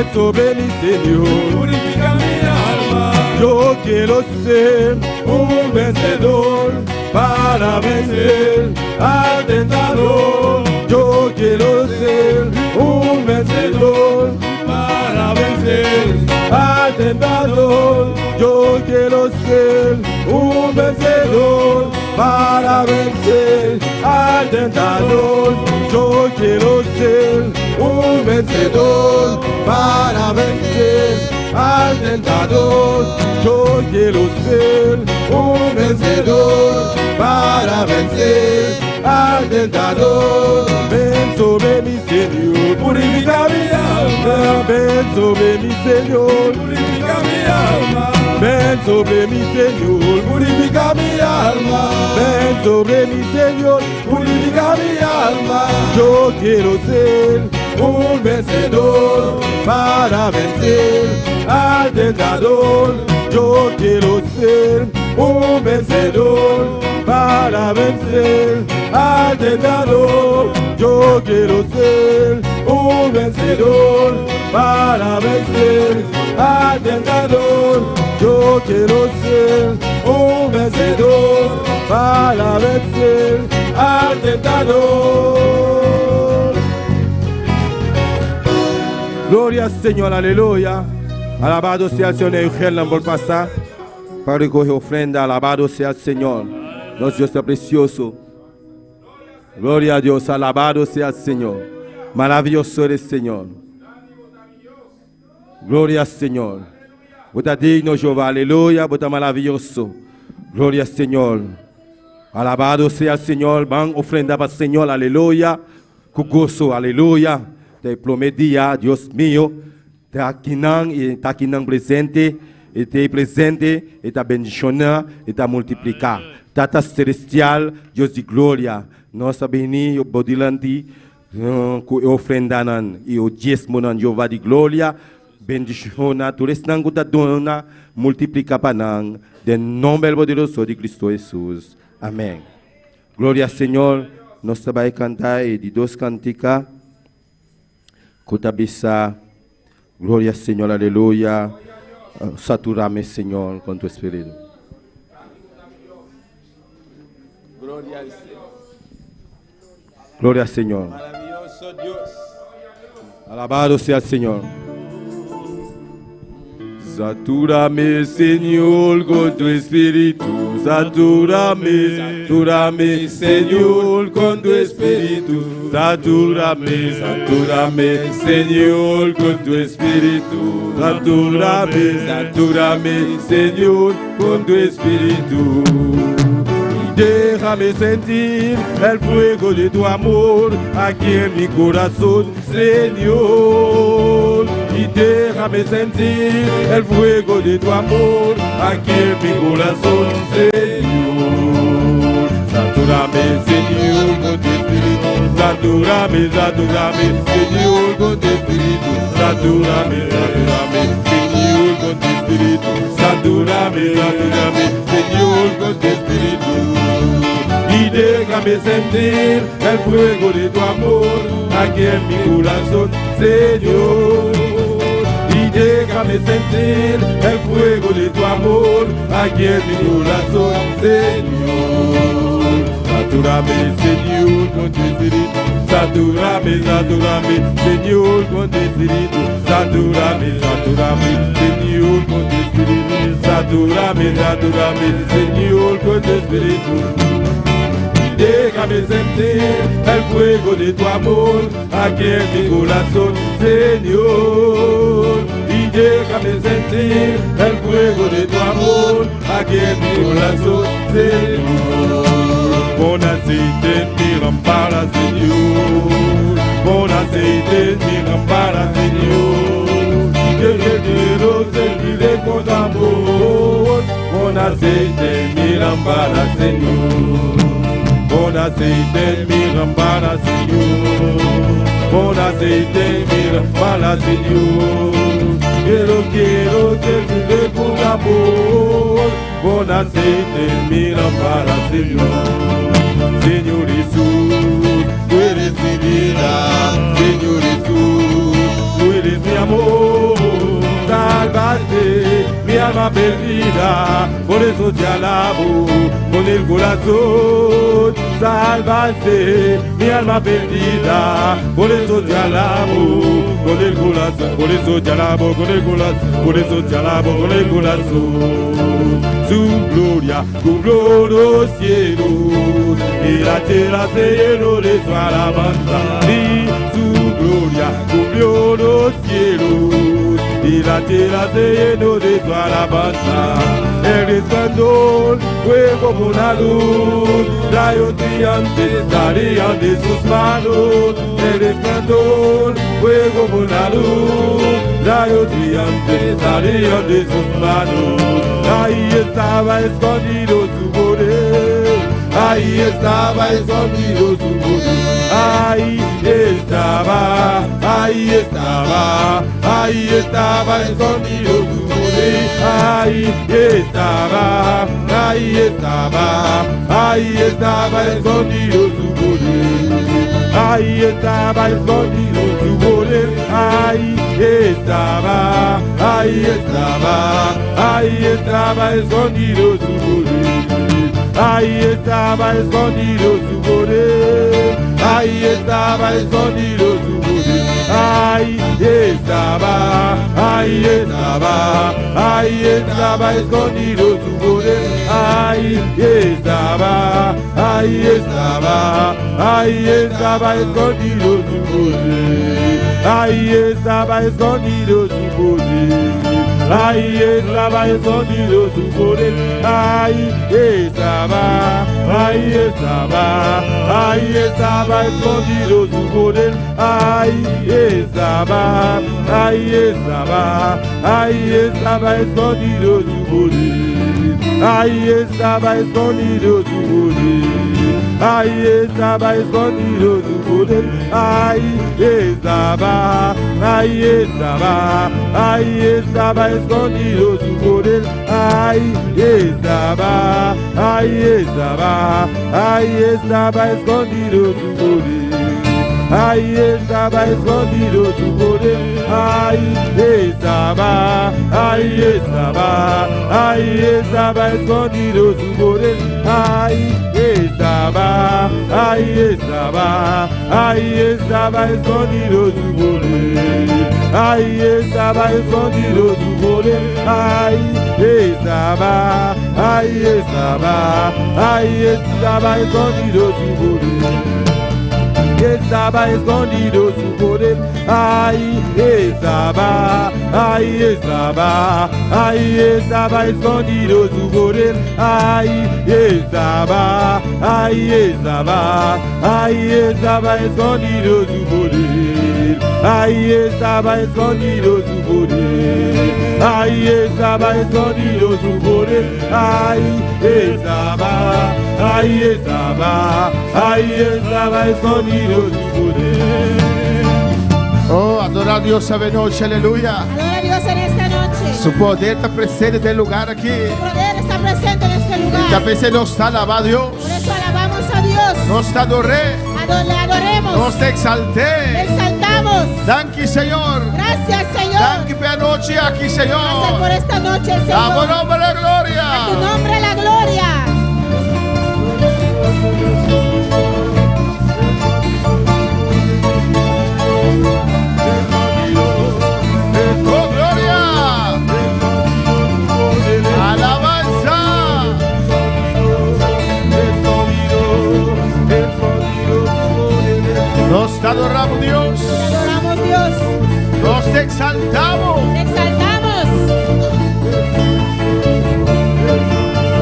Ven sobre mí, Señor. Purifica mi alma. Yo quiero ser un vencedor para vencer al tentador. Yo quiero ser un vencedor para vencer al tentador. Yo quiero ser un vencedor para vencer al tentador. Yo quiero ser un vencedor para vencer al tentador. Yo quiero ser un vencedor para vencer al tentador. Ven sobre mi Señor, Purifica mi alma. Ven sobre mi Señor, Purifica mi alma. Ven sobre mi Señor, Purifica mi alma. Ven sobre mi Señor, Purifica mi alma. Yo quiero ser un vencedor para vencer al tentador. Yo quiero ser un vencedor para vencer al tentador. Yo quiero ser un vencedor para vencer al tentador. Yo quiero ser un vencedor para vencer al tentador. Gloria al Señor, aleluya. Alabado sea el Señor, Eugenio por pasar para recoger ofrenda. Alabado sea el Señor. Nuestro Dios es precioso. Gloria a Dios, alabado sea el Señor. Maravilloso eres, Señor. Gloria al Señor. Bota digno, Jehová, aleluya. Bota maravilloso. Gloria al Señor. Alabado sea el Señor. Van ofrenda para el Señor, aleluya. Con gozo, aleluya. Te prometía, Dios mío, te aquinan y te aquinan presente, y te presente, y te bendiciona, y te multiplica. Tata celestial, Dios de gloria, nossa beni, o bodilante, ku ofrenda nan, e o dízimo nan, Jehová de gloria, bendiciona, tu eres nan guta dona, multiplica pa nan, de nombre poderoso de Cristo Jesús. Amén. Gloria al Señor, nos vai cantar e de dos cantica. Kutabisa, gloria al Señor, aleluya. Satúrame, Señor, con tu espíritu. Gloria al Señor. Gloria al Señor. Maravilloso Dios. Alabado sea el Señor. Satúrame, Señor, con tu espíritu. Satúrame, satúrame, Señor, con tu espíritu. Satúrame, satúrame, Señor, con tu espíritu. Satúrame, satúrame, Señor, con tu espíritu. Déjame sentir el fuego de tu amor aquí en mi corazón, Señor. Y déjame sentir el fuego de tu amor aquí en mi corazón, Señor. Satúrame, Señor, con tu espíritu. Satúrame, satúrame, Señor, con tu espíritu. Satúrame, satúrame, Señor, con tu espíritu. Satúrame, satúrame, Señor, con tu espíritu. Y déjame sentir el fuego de tu amor aquí en mi corazón, Señor. Y déjame sentir el fuego de tu amor aquí en mi corazón, Señor. Satúrame, Señor, con tu espíritu. Satúrame, satúrame, Señor, con tu espíritu. Satúrame, satúrame, Señor, con tu espíritu. Satúrame, satúrame, Señor, con tu espíritu. Déjame sentir el fuego de tu amor aquí en mi corazón, Señor. Y déjame sentir el fuego de tu amor aquí en mi corazón, Señor. Pon aceite en mi lámpara, Señor. Pon aceite en mi lámpara, Señor. Que yo quiero servirte con amor. Pon aceite en mi lámpara, Señor. Pon aceite en mi lámpara, Señor. Pon aceite en mi lámpara, Señor. Quiero, quiero servirte con amor. Pon aceite en mi lámpara, Señor. Señor Jesús, tú eres mi vida. Señor Jesús, tú eres mi amor. perdida, por eso te alabo con el corazón. Salvaste mi alma perdida, por eso te alabo con el corazón, por eso te alabo con el corazón, por eso te alabo con el corazón. Su gloria cubrió los cielos y la tierra se llenó de su alabanza. Sí, su gloria cubrió los cielos y la tierra se llenó de su alabanza. El resplandor fue como una luz, rayos brillantes salían de sus manos. El resplandor fue como una luz, rayos brillantes salían de sus manos. Ahí estaba escondido su poder, ahí estaba escondido su poder. Ahí estaba, ahí estaba, ahí estaba escondido su poder. Ahí estaba, ahí estaba, ahí estaba escondido su poder. Ahí estaba escondido su poder. Ahí estaba, ahí estaba, ahí estaba escondido su poder. Ahí estaba escondido su poder. Ahí estaba escondido su poder. Ahí estaba, ahí estaba, ahí estaba escondido su poder. Ahí estaba, ahí estaba, ahí estaba escondido su poder. Ahí estaba escondido su poder. Ahí estaba escondido su poder. Ahí estaba, ahí estaba, ahí estaba escondido su poder. Ahí estaba, ahí estaba, ahí estaba escondido su poder. Ahí estaba escondido su poder. Ahí estaba escondido su poder. Ahí estaba, ahí estaba, ahí estaba escondido su poder. Ahí estaba, ahí estaba, ahí estaba escondido su poder. Ahí estaba escondido su poder. Ahí estaba, ahí estaba, ahí estaba escondido su poder. Ahí estaba, ahí estaba, ahí estaba escondido su poder. Ahí estaba escondido su poder. Ahí estaba, ahí estaba, ahí estaba escondido su poder. Estaba escondido su poder. Ahí estaba, ahí estaba, ahí estaba escondido su poder. Ahí estaba, ahí estaba, ahí estaba escondido su poder. Ahí estaba escondido su poder. Ahí estaba escondido su poder. Ahí estaba, ahí estaba, ahí estaba escondido su poder. Oh, adora a Dios esta noche, aleluya. Adora a Dios en esta noche. Su poder ta presente den e lugá aki. Su poder está presente en este lugar. Ta presente, nos ta alabá Dios. Por eso alabamos a Dios. Nos ta ador'é. Le adoremos. Nos ta eksalt'é. Le exaltamos. Danki, Señor. Gracias, Señor. Danki pa e anochi aki, Señor. Gracias por esta noche, A Señor. nomber la gloria. A tu nombre la gloria. Oh, gloria. Alabanza. Escondido, escondido su poder. Nos adoramos, Dios. Te adoramos, Dios. Nos exaltamos. Te exaltamos.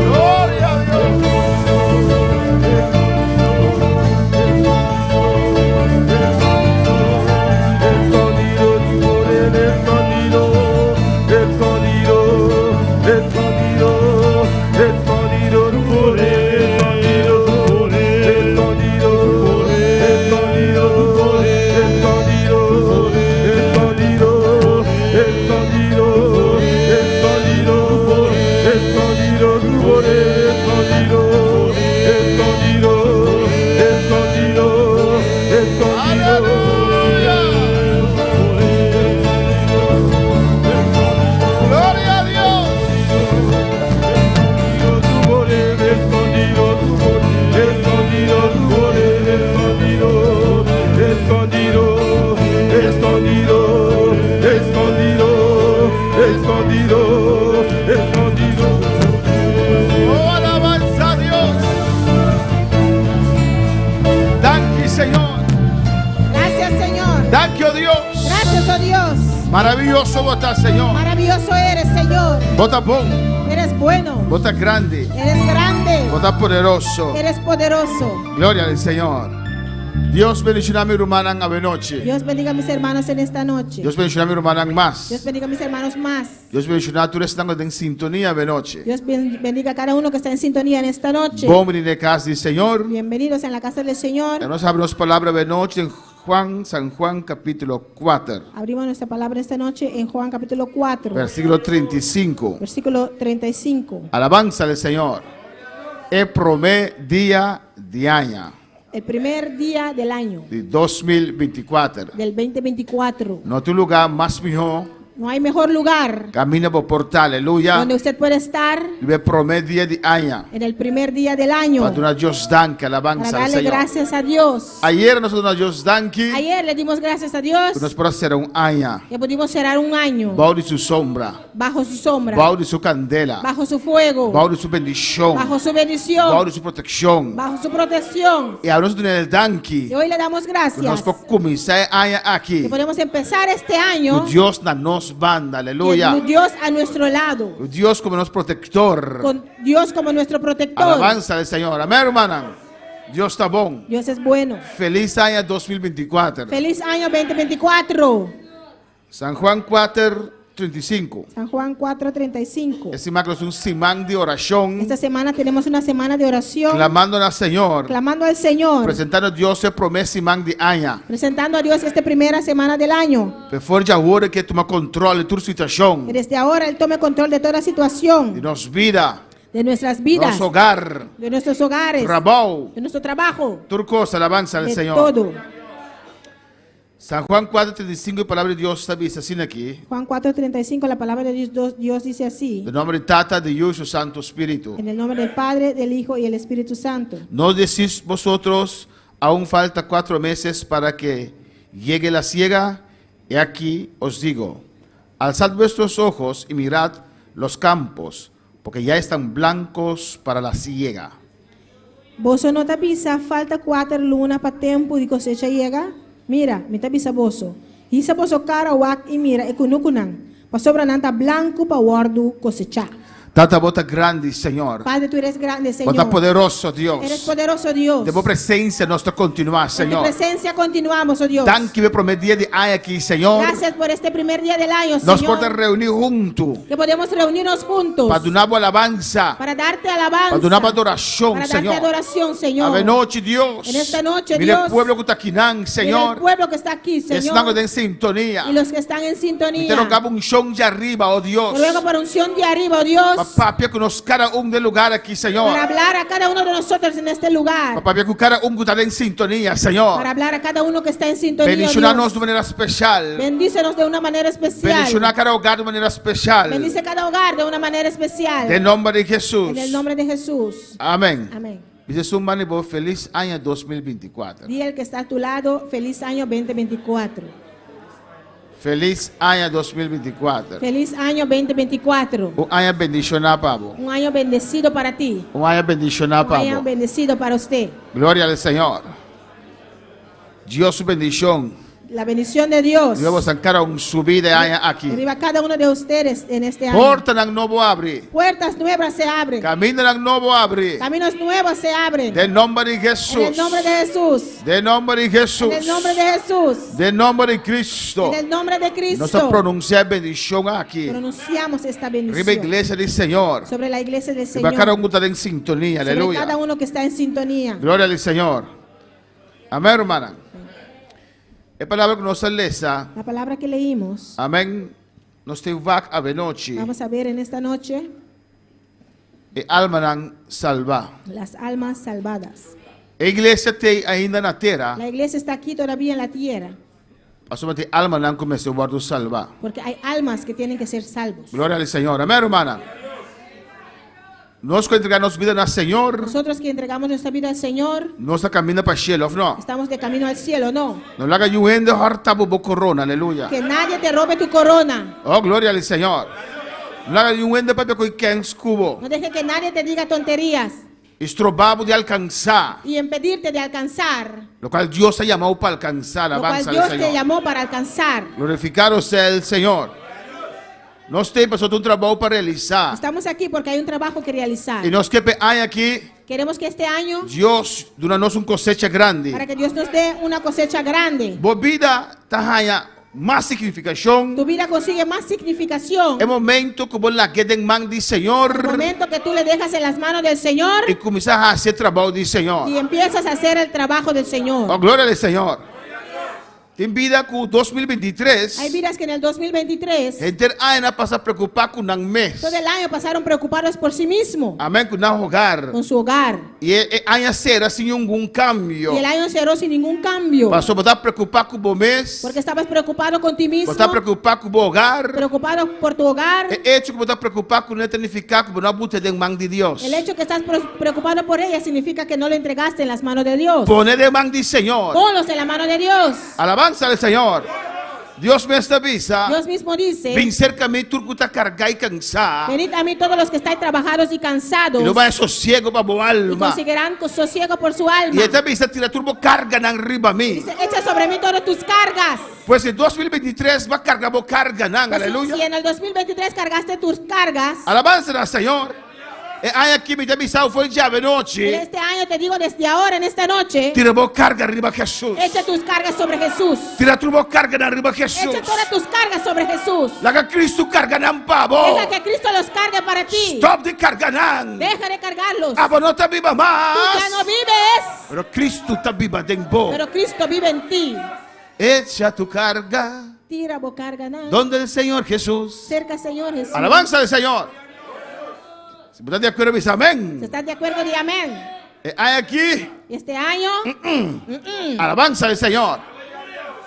Gloria a Dios. Escondido su poder, escondido, escondido, escondido, escondido su poder, escondido, escondido, escondido, escondido, escondido, escondido. Danki, oh Dios. Gracias, oh Dios. Maravioso bo ta, Señor. Maravilloso eres, Señor. Bo ta bon. Eres bueno. Bo ta grandi. Eres grande. Bo ta poderoso. Eres poderoso. Gloria al Señor. Dios bendishoná mi rumannan awe nochi. Dios bendiga a mis hermanos en esta noche. Dios bendishoná mi rumannan mas. Dios bendiga a mis hermanos más. Dios bendishoná tur esnan ku ta den sintonia awe nochi. Dios bendiga a cada uno que está en sintonía en esta noche. Bon bini den kas di Señor. Bienvenidos en la casa del Señor. Nos habri nos palabra awe nochi den Juan, San Juan kapítulo kuater. Abrimos nuestra palabra esta noche en Juan capítulo 4. Versíkulo 35. Versículo 35. Alabansa al Señor. E promé dia di aña. El primer día del año. Di 2024. Del 2024. No tin lugá mas mihó. No hay mejor lugar. Kaminda bo por ta, aleluya. Donde usted puede estar. Riba e promé dia di aña. En el primer día del año. Pa duna Dios danki, alabansa Para al darle Señor. gracias a Dios. Ayera nos a duna Dios danki. Ayer le dimos gracias a Dios. Ku nos por a sera un aña. Que pudimos cerrar un año. Bou di su sombra. Bajo su sombra. Bou di su kandela. Bajo su fuego. Bou di su bendishon. Bajo su bendición. Bou di su protekshon. Bajo su protección. I awe nos a duna el danki. Y hoy le damos gracias. Ku nos por kuminsá e aña aki. Que podemos empezar este año. Ku Dios na nos banda. Aleluya. Con Dios a nuestro lado. Ku Dios komo nos protektor. Con Dios como nuestro protector. Alabansa al Señor. Amén, rumannan. Dios ta bon. Dios es bueno. Feliz aña 2024. Feliz año 2024. San Juan 4, 35. San Juan 4, 35. E siman aki nos tin un siman di orashon. Esta semana tenemos una semana de oración. Clamando al Señor. Clamando al Señor. Presentando a Dios e promé siman di aña. Presentando a Dios esta primera semana del año. Pe for di awor ku e tuma kontròl di tur situashon. Que desde ahora Él tome control de toda situación. Di nos bida. De nuestras vidas. Nos hogar. De nuestros hogares. Trabou. De nuestro trabajo. Tur kos, alabansa al De Señor. todo. San Juan 4, 35, e palabra di Dios ta bisa asina aki. Juan 4, 35, la palabra de Dios, Dios dice así. Den nomber di Tata, di Yu i su Santo Spiritu. En el nombre del Padre, del Hijo y el Espíritu Santo. No decís vosotros, aún falta cuatro meses para que llegue la siega? He aquí os digo, alzad vuestros ojos y mirad los campos, porque ya están blancos para la siega. Boso no ta bisa, Falta kuater luna pa tempu di kosecha yega? Mira, mi ta bisa boso, Hisa boso kara wak i mira e kunukunan, pasobra nan ta blanku pa wòrdu kosechá. Tata bo ta grandi, Señor. Padre, tu eres grande, Señor. Bo ta poderoso, Dios. Eres poderoso, Dios. Den bo presencia nos ta continua, Señor. En tu presencia continuamos, oh Dios. Danki p'e prome dia di aña aki, Señor. Gracias por este primer día del año, Señor. Nos por ta reuni huntu. Que podemos reunirnos juntos. Pa duna bo alabansa. Para darte alabanza. Pa duna bo adoracion, Para Señor. darte adoración, Señor. Awe nochi, Dios. En esta noche, Mira Dios. e pueblo cu ta akinan, Señor. Mira el pueblo que está aquí, Señor. Esnan cu ta den sintonia. Y los que están en sintonía. Mi ta roga bo unshon di ariba, oh Dios. Te ruego por unción de arriba, oh Dios. Pa papia cu nos cada un den lugar aki, Señor. Para hablar a cada uno de nosotros en este lugar. Pa papia cu cada un cu ta den sintonia, Señor. Para hablar a cada uno que está en sintonía, oh Bendiciona Dios. nos di manera special. Bendícenos de una manera especial. Bendiciona cada hogar di manera special. Bendice cada hogar de una manera especial. Den nomber di Jesús. En el nombre de Jesús. Amén. Amén. Bisa esun banda di bo feliz aña 2024. Di el que está a tu lado, feliz año 2024. Feliz aña 2024. Feliz año 2024. Un aña bendiciona pa bo. Un año bendecido para ti. Un aña bendiciona pa Un año bo. bendecido para usted. Gloria al Señor. Dios su bendicion. La bendición de Dios. Riba boso cada un su bida e aña aki. Riba cada uno de ustedes en este año. Portanan nobo abri. Puertas nuevas se abren. Camindanan nobo abri. Caminos nuevos se abren. Den nomber di Jesús. En el nombre de Jesús. Den nomber di Jesús. En el nombre de Jesús. Den nomber di Cristo. En el nombre de Cristo. Nos ta pronuncia e bendicion aki. Pronunciamos esta bendición. Riba iglesia di Señor. Sobre la iglesia del Señor. Riba cada un cu ta den sintonia. Sobre Aleluya. cada uno que está en sintonía. Gloria al Señor. Amén, hermana. E palabra ku nos a lesa. La palabra que leímos. Amén. Nos ta wak avenochi. Vamos a ver en esta noche. E almanan salvá. Las almas salvadas. E iglesia t'ei ainda na tera. La iglesia está aquí todavía en la tierra. Pasobra tin almanan ku mester wòrdu salvá. Porque hay almas que tienen que ser salvos. Gloria al Señor. Amén, hermana. Nos ku entrega nos bida na Señor. Nosotros que entregamos nuestra vida al Señor. Nos ta kaminda pa shelu, òf no? Estamos de camino al cielo, no? No laga yu hende hòrta bo bo korona, aleluya. Que nadie te robe tu corona. Oh, gloria al Señor. No laga yu hende papia ku kèns ku bo. No deje que nadie te diga tonterías. I stroba bo di alkansá. Y impedirte de alcanzar. Lokual Dios a yama bo pa alkansá. Lo cual Alabansa al Dios te Señor. llamó para alcanzar. Glorificado sea el Señor. Nos t'ei pasobra tin un trabou pa realisá. Estamos aquí porque hay un trabajo que realizar. I nos ke p'e aña aki Queremos que este año, Dios duna nos un kosecha grandi. para que Dios nos dé una cosecha grande. Bo bida ta haña mas signifikashon Tu vida consigue más significación. e momento ku bo lag'é den man di Señor El momento que tú le dejas en las manos del Señor i kuminsá hasi e trabou di Señor. y empiezas a hacer el trabajo del Señor. Oh, gloria al Señor. Tin bida ku 2023, Hay vidas que en el 2023, henter aña a pasa preokupá ku nan mes. todo el año pasaron preocupados por sí mismo, Amén, ku nan hogar. con su hogar. I e, e aña sera sin ningun kambio. Y el año cerró sin ningún cambio. Paso bo ta preokupá ku bo mes, Porque estabas preocupado con ti mismo, bo ta preokupá ku bo hogar. preocupado por tu hogar. E echo ku bo ta preokupá kuné ta nifiká ku bo no a buta den man di Dios. El hecho que estás preocupado por ella significa que no lo entregaste en las manos de Dios. Pone den man di Señor. Ponlos en la mano de Dios. Alabansa al Señor. Dios mes ta bisa, Dios mismo dice, Bin serka mi tur ku ta kargá i kansá, venid a mí todos los que estáis trabajados y cansados, i lo bo haña sosiego pa bo y alma. conseguirán sosiego por su alma. I e ta bisa, Tira tur bo karganan riba mi. Dice, echa sobre mí todas tus cargas. Pues si 2023 bo a karga bo karganan, Pues si, aleluya. si en el 2023 cargaste tus cargas, Alabansa na Señor. E aña aki mi ta bisa for djawe nochi. En este año te digo desde ahora, en esta noche. Tira bo carga riba Jesús. Echa tus cargas sobre Jesús. Tira tur bo carganan riba Jesús. Echa todas tus cargas sobre Jesús. Laga Cristo carga nan pa bo. Deja que Cristo los cargue para ti. Stop di carga nan. Deja de cargarlos. Abo no ta biba mas. Tú ya no vives. Pero Cristo ta biba den bo. Pero Cristo vive en ti. Echa tu carga. Tira bo carganan. Donde el Señor Jesús. Cerca Señor Jesús. Alabanza al Señor. Si bo ta di akuerdo bisa amén. Si estás de acuerdo, di amén. E aña aki. Y este año. Alabanza al Señor.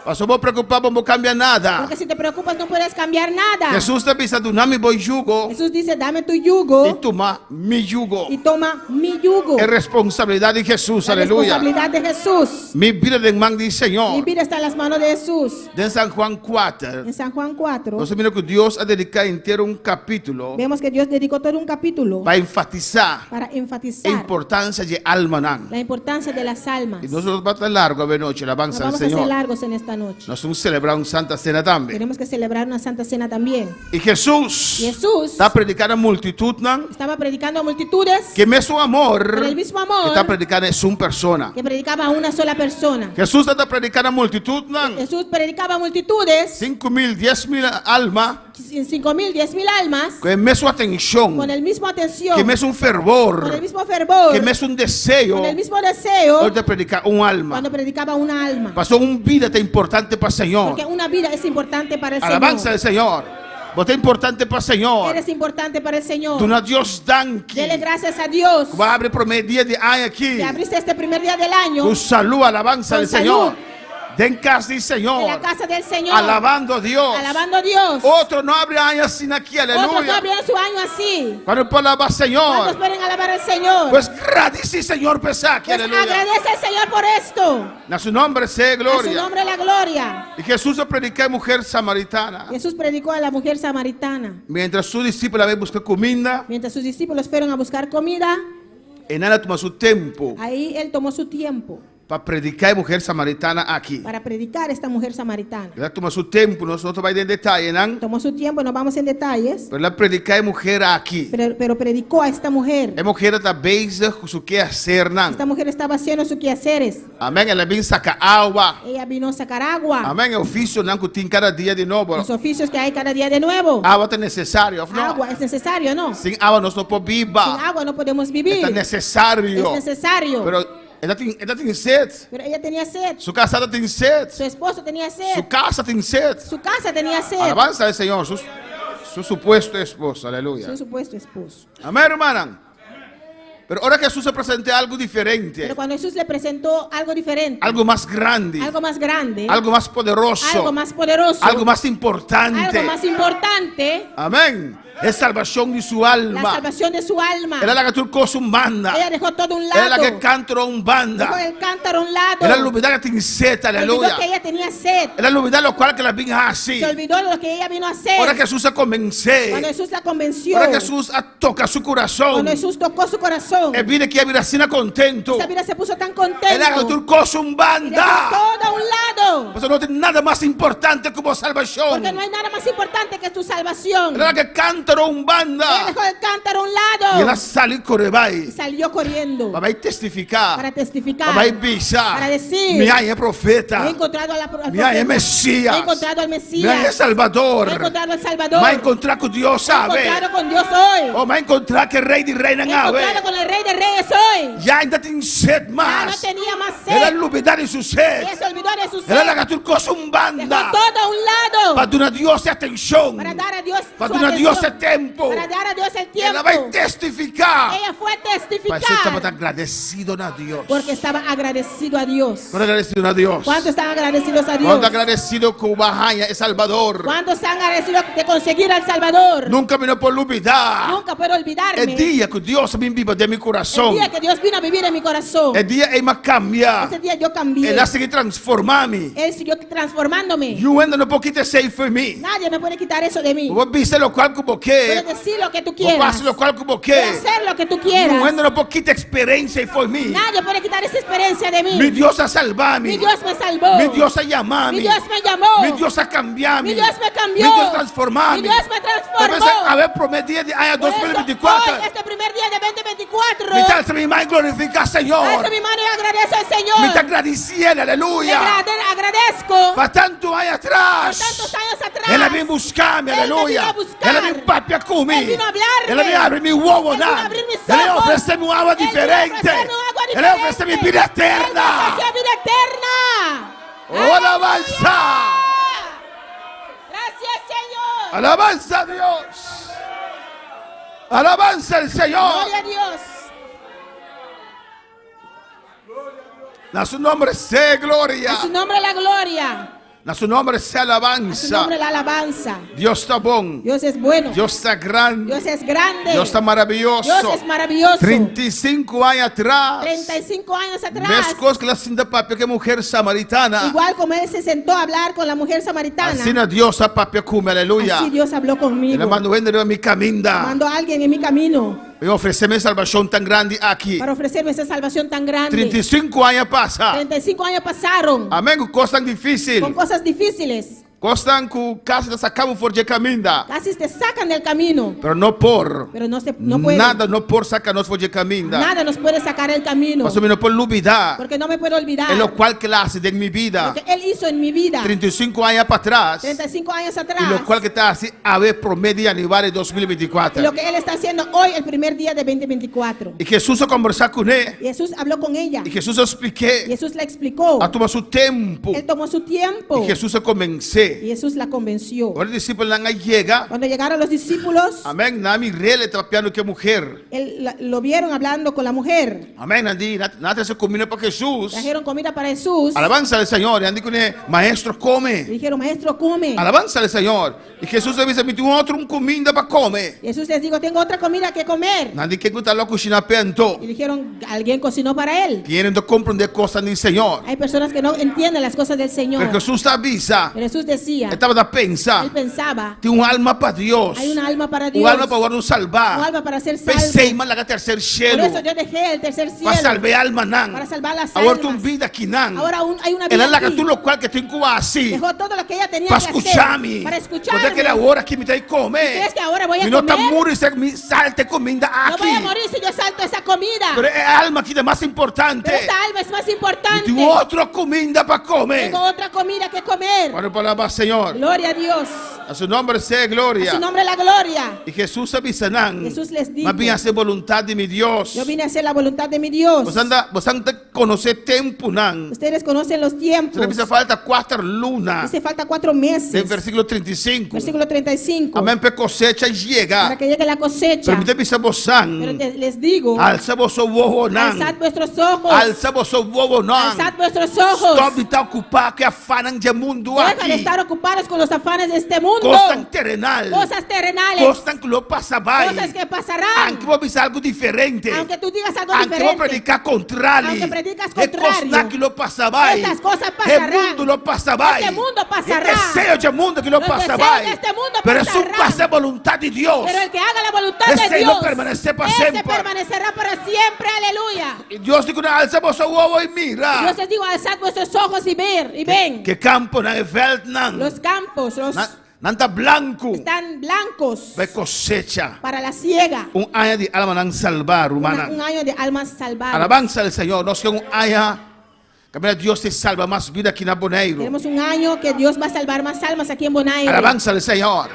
Paso bo preocupa bo no cambia nada. Porque si te preocupas no puedes cambiar nada. Jesús ta bisa duna mi bo yugo. Jesús dice dame tu yugo. Y tuma mi yugo. Y toma mi yugo. E responsabilidad di Jesús, La aleluya. responsabilidad de Jesús. Mi bida den man di Señor. Mi vida está en las manos de Jesús. Den San Juan 4. En San Juan 4. Nos ta mira cu Dios a dedica henter un capítulo. Vemos que Dios dedicó todo un capítulo. Pa enfatisa. Para enfatizar. E importancia di almanan. La importancia de las almas. Y nos no ta bai ta largo awe nochi, alabanza No al vamos a ser Señor. largos en esta noche. Nos tin celebra un Santa Cena tambe. Tenemos que celebrar una Santa Cena también. Y Jesús, Jesús ta predica na multitudnan. Estaba predicando a multitudes. Cu e mesun amor. Con el mismo amor. E ta predica na un persona. Que predicaba a una sola persona. Jesús ta predica na multitudnan. Jesús predicaba a multitudes. 5 mil, 10 mil alma. 5 mil, 10 mil almas. Cu e mesun atencion. Con el mismo atención. Cu e mesun fervor. Con el mismo fervor. Cu e mesun deseo. Con el mismo deseo. Ora predica un alma. Cuando predicaba una alma. Paso un bida ta importante pa Señor. Porque una vida es importante para el Alabanza Señor. al Señor. Bo ta importante pa Señor. Eres importante para el Señor. Duna Dios danki. Dele gracias a Dios. Cu bo a habri prome dia di aña aki. Que abriste este primer día del año. Cu salud, alabanza Con al Señor. salud. Den cas di Señor. En la casa del Señor. Alabando a Dios. Alabando a Dios. Otro no habri aña asina aki, Otros no aleluya. abrieron su año así. Cuanto por alaba Señor. ¿Cuántos pueden alabar al Señor? Pues gradici Señor pa esaki, Pues aleluya. agradece al Señor por esto. Na su nomber sea A su gloria. nombre la gloria. Y Jesús a predica e muher samaritana. Jesús predicó a la mujer samaritana. Mientras su discipelnan a bai busca cuminda, Mientras sus discípulos fueron a buscar comida, einan el a tuma su tempo ahí él tomó su tiempo pa predica e muher samaritana aki. para predicar a esta mujer samaritana. El a tuma su tempo, nos no ta bai den detaye, no? Tomó su tiempo, no vamos en detalles, Pero el a predica e muher aki. pero predicó a esta mujer. E muher ta bezig cu su quehacernan. Esta mujer estaba haciendo sus quehaceres. Amen. El a bin saca awa. Ella vino a sacar agua. Amen. E oficionan cu tin cada dia di nobo. Los oficios que hay cada día de nuevo. Awa ta necesario, no? Agua es necesario, ¿no? Sin awa nos no por biba. Sin agua no podemos vivir. Ta necesario. Es necesario. Pero e tin, e tin sed. Pero ella tenía sed. Su casa tin sed. Su esposo tenía sed. Su casa tin sed. Su casa tenía sed. Alabanza al Señor. Su supuesto esposo. Aleluya. Su supuesto esposo. Amén, hermana. Pero ora Jesús a present'é algo diferente. Pero cuando Jesús le presentó algo diferente, Algo mas grandi. algo más grande, Algo mas poderoso. algo más poderoso, Algo mas importante. algo más importante, Amén. E salbashon di su La alma. salvación de su alma. El a laga tur kos un banda. Ella dejó todo a un El a laga e lado. kántaro un banda. Dejó el cántaro a un lado. El a lubidá ku tin set, Se olvidó aleluya. que ella tenía sed. El a lubidá lokual ku el a bin hasi. Se olvidó de lo que ella vino a hacer. Ora Hesus a konvensé. Cuando Jesús la convenció. Ora Hesus a toka su kurason. Cuando Jesús tocó su corazón. E bida aki a bira asina kontentu. Esa vida se puso tan El a laga contento. tur kos un Y dejó banda. todo a un lado. Pasobra no tin nada mas importante ku bo salbashon. Porque no hay nada más importante que tu salvación. El a laga e kántaro un Ella banda. dejó el cántaro a un I el a lado. sali kore bai. Y salió corriendo Pa bai testifiká. para testificar. Pa bai bisa. Para decir. Mi a haña e profeta. He encontrado a la, al Mi a haña e profeta. Mesías. He encontrado al Mi a Mesías. haña e Salvador. He encontrado al Salvador. Mi a enkontrá ku Dios He awe. encontrado con Dios hoy. Oh, mi a enkontrá ku e Rei di Reinan He awe. encontrado con el Rey de Reyes hoy. Ya e no tin set Ya no mas. tenía más El a sed. lubidá di su set. Ella se olvidó de su El a sed. laga tur kos un Dejó banda. todo a un lado. Pa duna Dios e atenshon. Para dar a Dios Pa su duna Dios e atención. tempu. Para dar a Dios el El a bai tiempo. testifiká. Ella fue a Pa esei testificar. tabata agradesido na Dios. Porque estaba agradecido a Dios. Kuantu agradesido na Dios? ¿Cuántos están agradecidos a Dios? Kuantu agradesido ku bo a haña e Salbador? ¿Cuántos están agradecidos de conseguir al Salvador? Nunka mi no por lubidá. Nunca puedo olvidarme. E dia ku Dios a bin biba den mi kurason. El día que Dios vino a vivir en mi corazón. E dia ei m'a kambia. Ese día yo cambié. El a sigui transformá mi. Él siguió transformándome. Niun hende no por kita esei for mi. Nadie me puede quitar eso de mí. Bo por bisa lokual ku bo ke. Puedes decir lo que tú Bo quieras. hasi lokual ku bo ke. Puedes hacer lo que tú quieras. Niun hende no por kita e eksperensia ei for mi. Nadie puede quitar esa experiencia de mí. Mi Dios a salba mi. Mi Dios me salvó. Mi Dios a yama mi. Mi Dios me llamó. Mi Dios a kambia mi. Mi Dios me cambió. Mi Dios a transformá mi. Mi Dios me transformó. P'esei awe promé dia di aña Por eso, 2024. hoy, este primer día de 2024. Mi ta alsa mi man i glorifiká Señor. Alzo mi mano y agradezco al Señor. Mi ta agradesié, aleluya. Le agradezco. Pa tantu aña atras. Por tantos años atrás. El a bin buska mi, Él me aleluya. vino a buscar. El a bin papia ku mi. Él vino a hablarme. El a bin habri mi wowo Él vino a nan. abrir mis El a ojos. ofresé mi un awa Él vino a diferente. ofrecerme un agua El a ofresé mi diferente. bida eterna. Él me ofreció vida eterna. Oh, alabanza. Gracias, Señor. Alabanza a Dios. Alabanza al Señor. Gloria a Dios. Na su nomber sea gloria. A su nombre la gloria. Na su nomber sea A su alabanza. nombre la alabanza. Dios ta bon. Dios es bueno. Dios ta grandi. Dios es grande. Dios ta maravioso. Dios es maravilloso. 35 aña atras. 35 años atrás. Meskos ku el a sinta papia ku e muhé samaritana. Igual como él se sentó a hablar con la mujer samaritana. Asina Dios a papia ku mi, aleluya. Así Dios habló conmigo. El a manda un hende mi kaminda. Mandó a alguien en mi camino. I ofresé mi e salbashon tan grandi aki. Para ofrecerme esa salvación tan grande. 35 aña pasa. 35 años pasaron. Amèn. Ku kosnan difísil. Con cosas difíciles. Kosnan ku kasi ta saka bo for di e kaminda. Casi te sacan del camino. Pero no por. Pero no se, no puede. Nada no por saka nos for di e kaminda. Nada nos puede sacar del camino. Pasobra mi no por lubidá. Porque no me puedo olvidar. E lokual ku el a hasi den mi bida. Lo que él hizo en mi vida. 35 aña patras. 35 años atrás. I lokual ku e ta hasi awe promé di yanüari di 2024. Y lo que él está haciendo hoy, el primer día de 2024. I Hesus a kombersá kuné. Jesús habló con ella. I Hesus a splik'é. Jesús la explicó. A tuma su tempu. Él tomó su tiempo. I Hesus a konvens'é. Y Jesús la convenció. Ora e disipelnan a yega. Cuando llegaron los discípulos. Amèn. Nan a mir'é ta papiando ku e muhé. Él, la, lo vieron hablando con la mujer. Amèn. Nan di, nan a trese kuminda pa Hesus. Trajeron comida para Jesús. Alabansa na Señor. Nan di kuné, Maestro, kome. Le dijeron, Maestro, come. Alabansa na Señor. I Hesus a bisa, Mi tin otro un kuminda pa kome. Jesús les dijo, tengo otra comida que comer. Nan di, Ken ku ta lo a kushiná p'e anto? Y dijeron, alguien cocinó para él. Tin hende no ta komprondé kosnan di Señor. Hay personas que no entienden las cosas del Señor. Pero Hesus a bisa. Pero Jesús decía, E tabata pensa. Él pensaba, Tin un alma pa Dios. Hay un alma para Dios. Un alma pa wòrdu salbá. Un alma para ser salvo. P'esei m'a laga terser shelu. Por eso yo dejé el tercer cielo. Pa salba e almanan. Para salvar las Awor almas. tin un bida akinan. Ahora un, hay una El a vida laga aquí. tur lokual ku e tin ku hasi. Dejó todo lo que ella tenía Pa que hacer. skucha mi. Para escucharme. Bo ta kere awor aki mi ta bai kome. ¿Crees que ahora voy a Mi no ta comer? muri si mi salta e kuminda No voy a aki. morir si yo salto esa comida. Pero e alma aki ta mas importante. Pero esta alma es más importante. Mi tin otro kuminda pa kome. Tengo otra comida que comer. Kuantu por alabá Señor. Gloria a Dios. A su nòmber sea gloria. A su nombre la gloria. I Hesus a bisa nan. Jesús les dijo. M'a bin hasi boluntat di mi Dios. Yo vine a hacer la voluntad de mi Dios. Boso ta konosé tempunan. Ustedes conocen los tiempos. Boso ta bisa falta kuater luna. Dice falta cuatro meses. Den versíkulo 35. Versículo 35. Amèn pa e kosecha yega. Para que llegue la cosecha. Pero mi ta bisa bosonan. Pero te, les digo. Alsa boso wowonan. Alzad vuestros ojos. Alsa boso wowonan. Alzad vuestros ojos. Stòp di ta okupá ku e afannan di e mundu Deja aki. de estar ocupados con los afanes de este mundo. mundo. Kosnan terenal. Cosas terrenales. Kosnan ku lo pasa bai. Cosas que pasarán. Aunke bo bisa algu diferente. Aunque tú digas algo Aunke bo diferente. prediká kontrali. Aunque predicas E contrario. kosnan aki lo pasa bai. Estas cosas E pasarán. mundu lo pasa bai. Este mundo pasará. E deseo di mundu aki lo Los pasa deseos bai. de este mundo Pero esun pasarán. ku hasi boluntat di Dios. Pero el que haga la voluntad Ese de no Dios, permanece para ese siempre. permanecerá para siempre. Aleluya. I Dios di ku nan alsa boso wowo i mira. Dios les digo, alzad vuestros ojos y ver y ven. Ku e kamponan, e veldnan. Los campos, los Nan, nan ta blanku. están blancos Pa kosecha. para la siega. Un aña di almanan salbá, rumannan. Un año de almas salvadas. Alabansa al Señor. Nos ke un aña kaminda Dios ta salba mas bida aki na Boneiru. Tenemos un año que Dios va a salvar más almas aquí en Bonaire. Alabansa al Señor.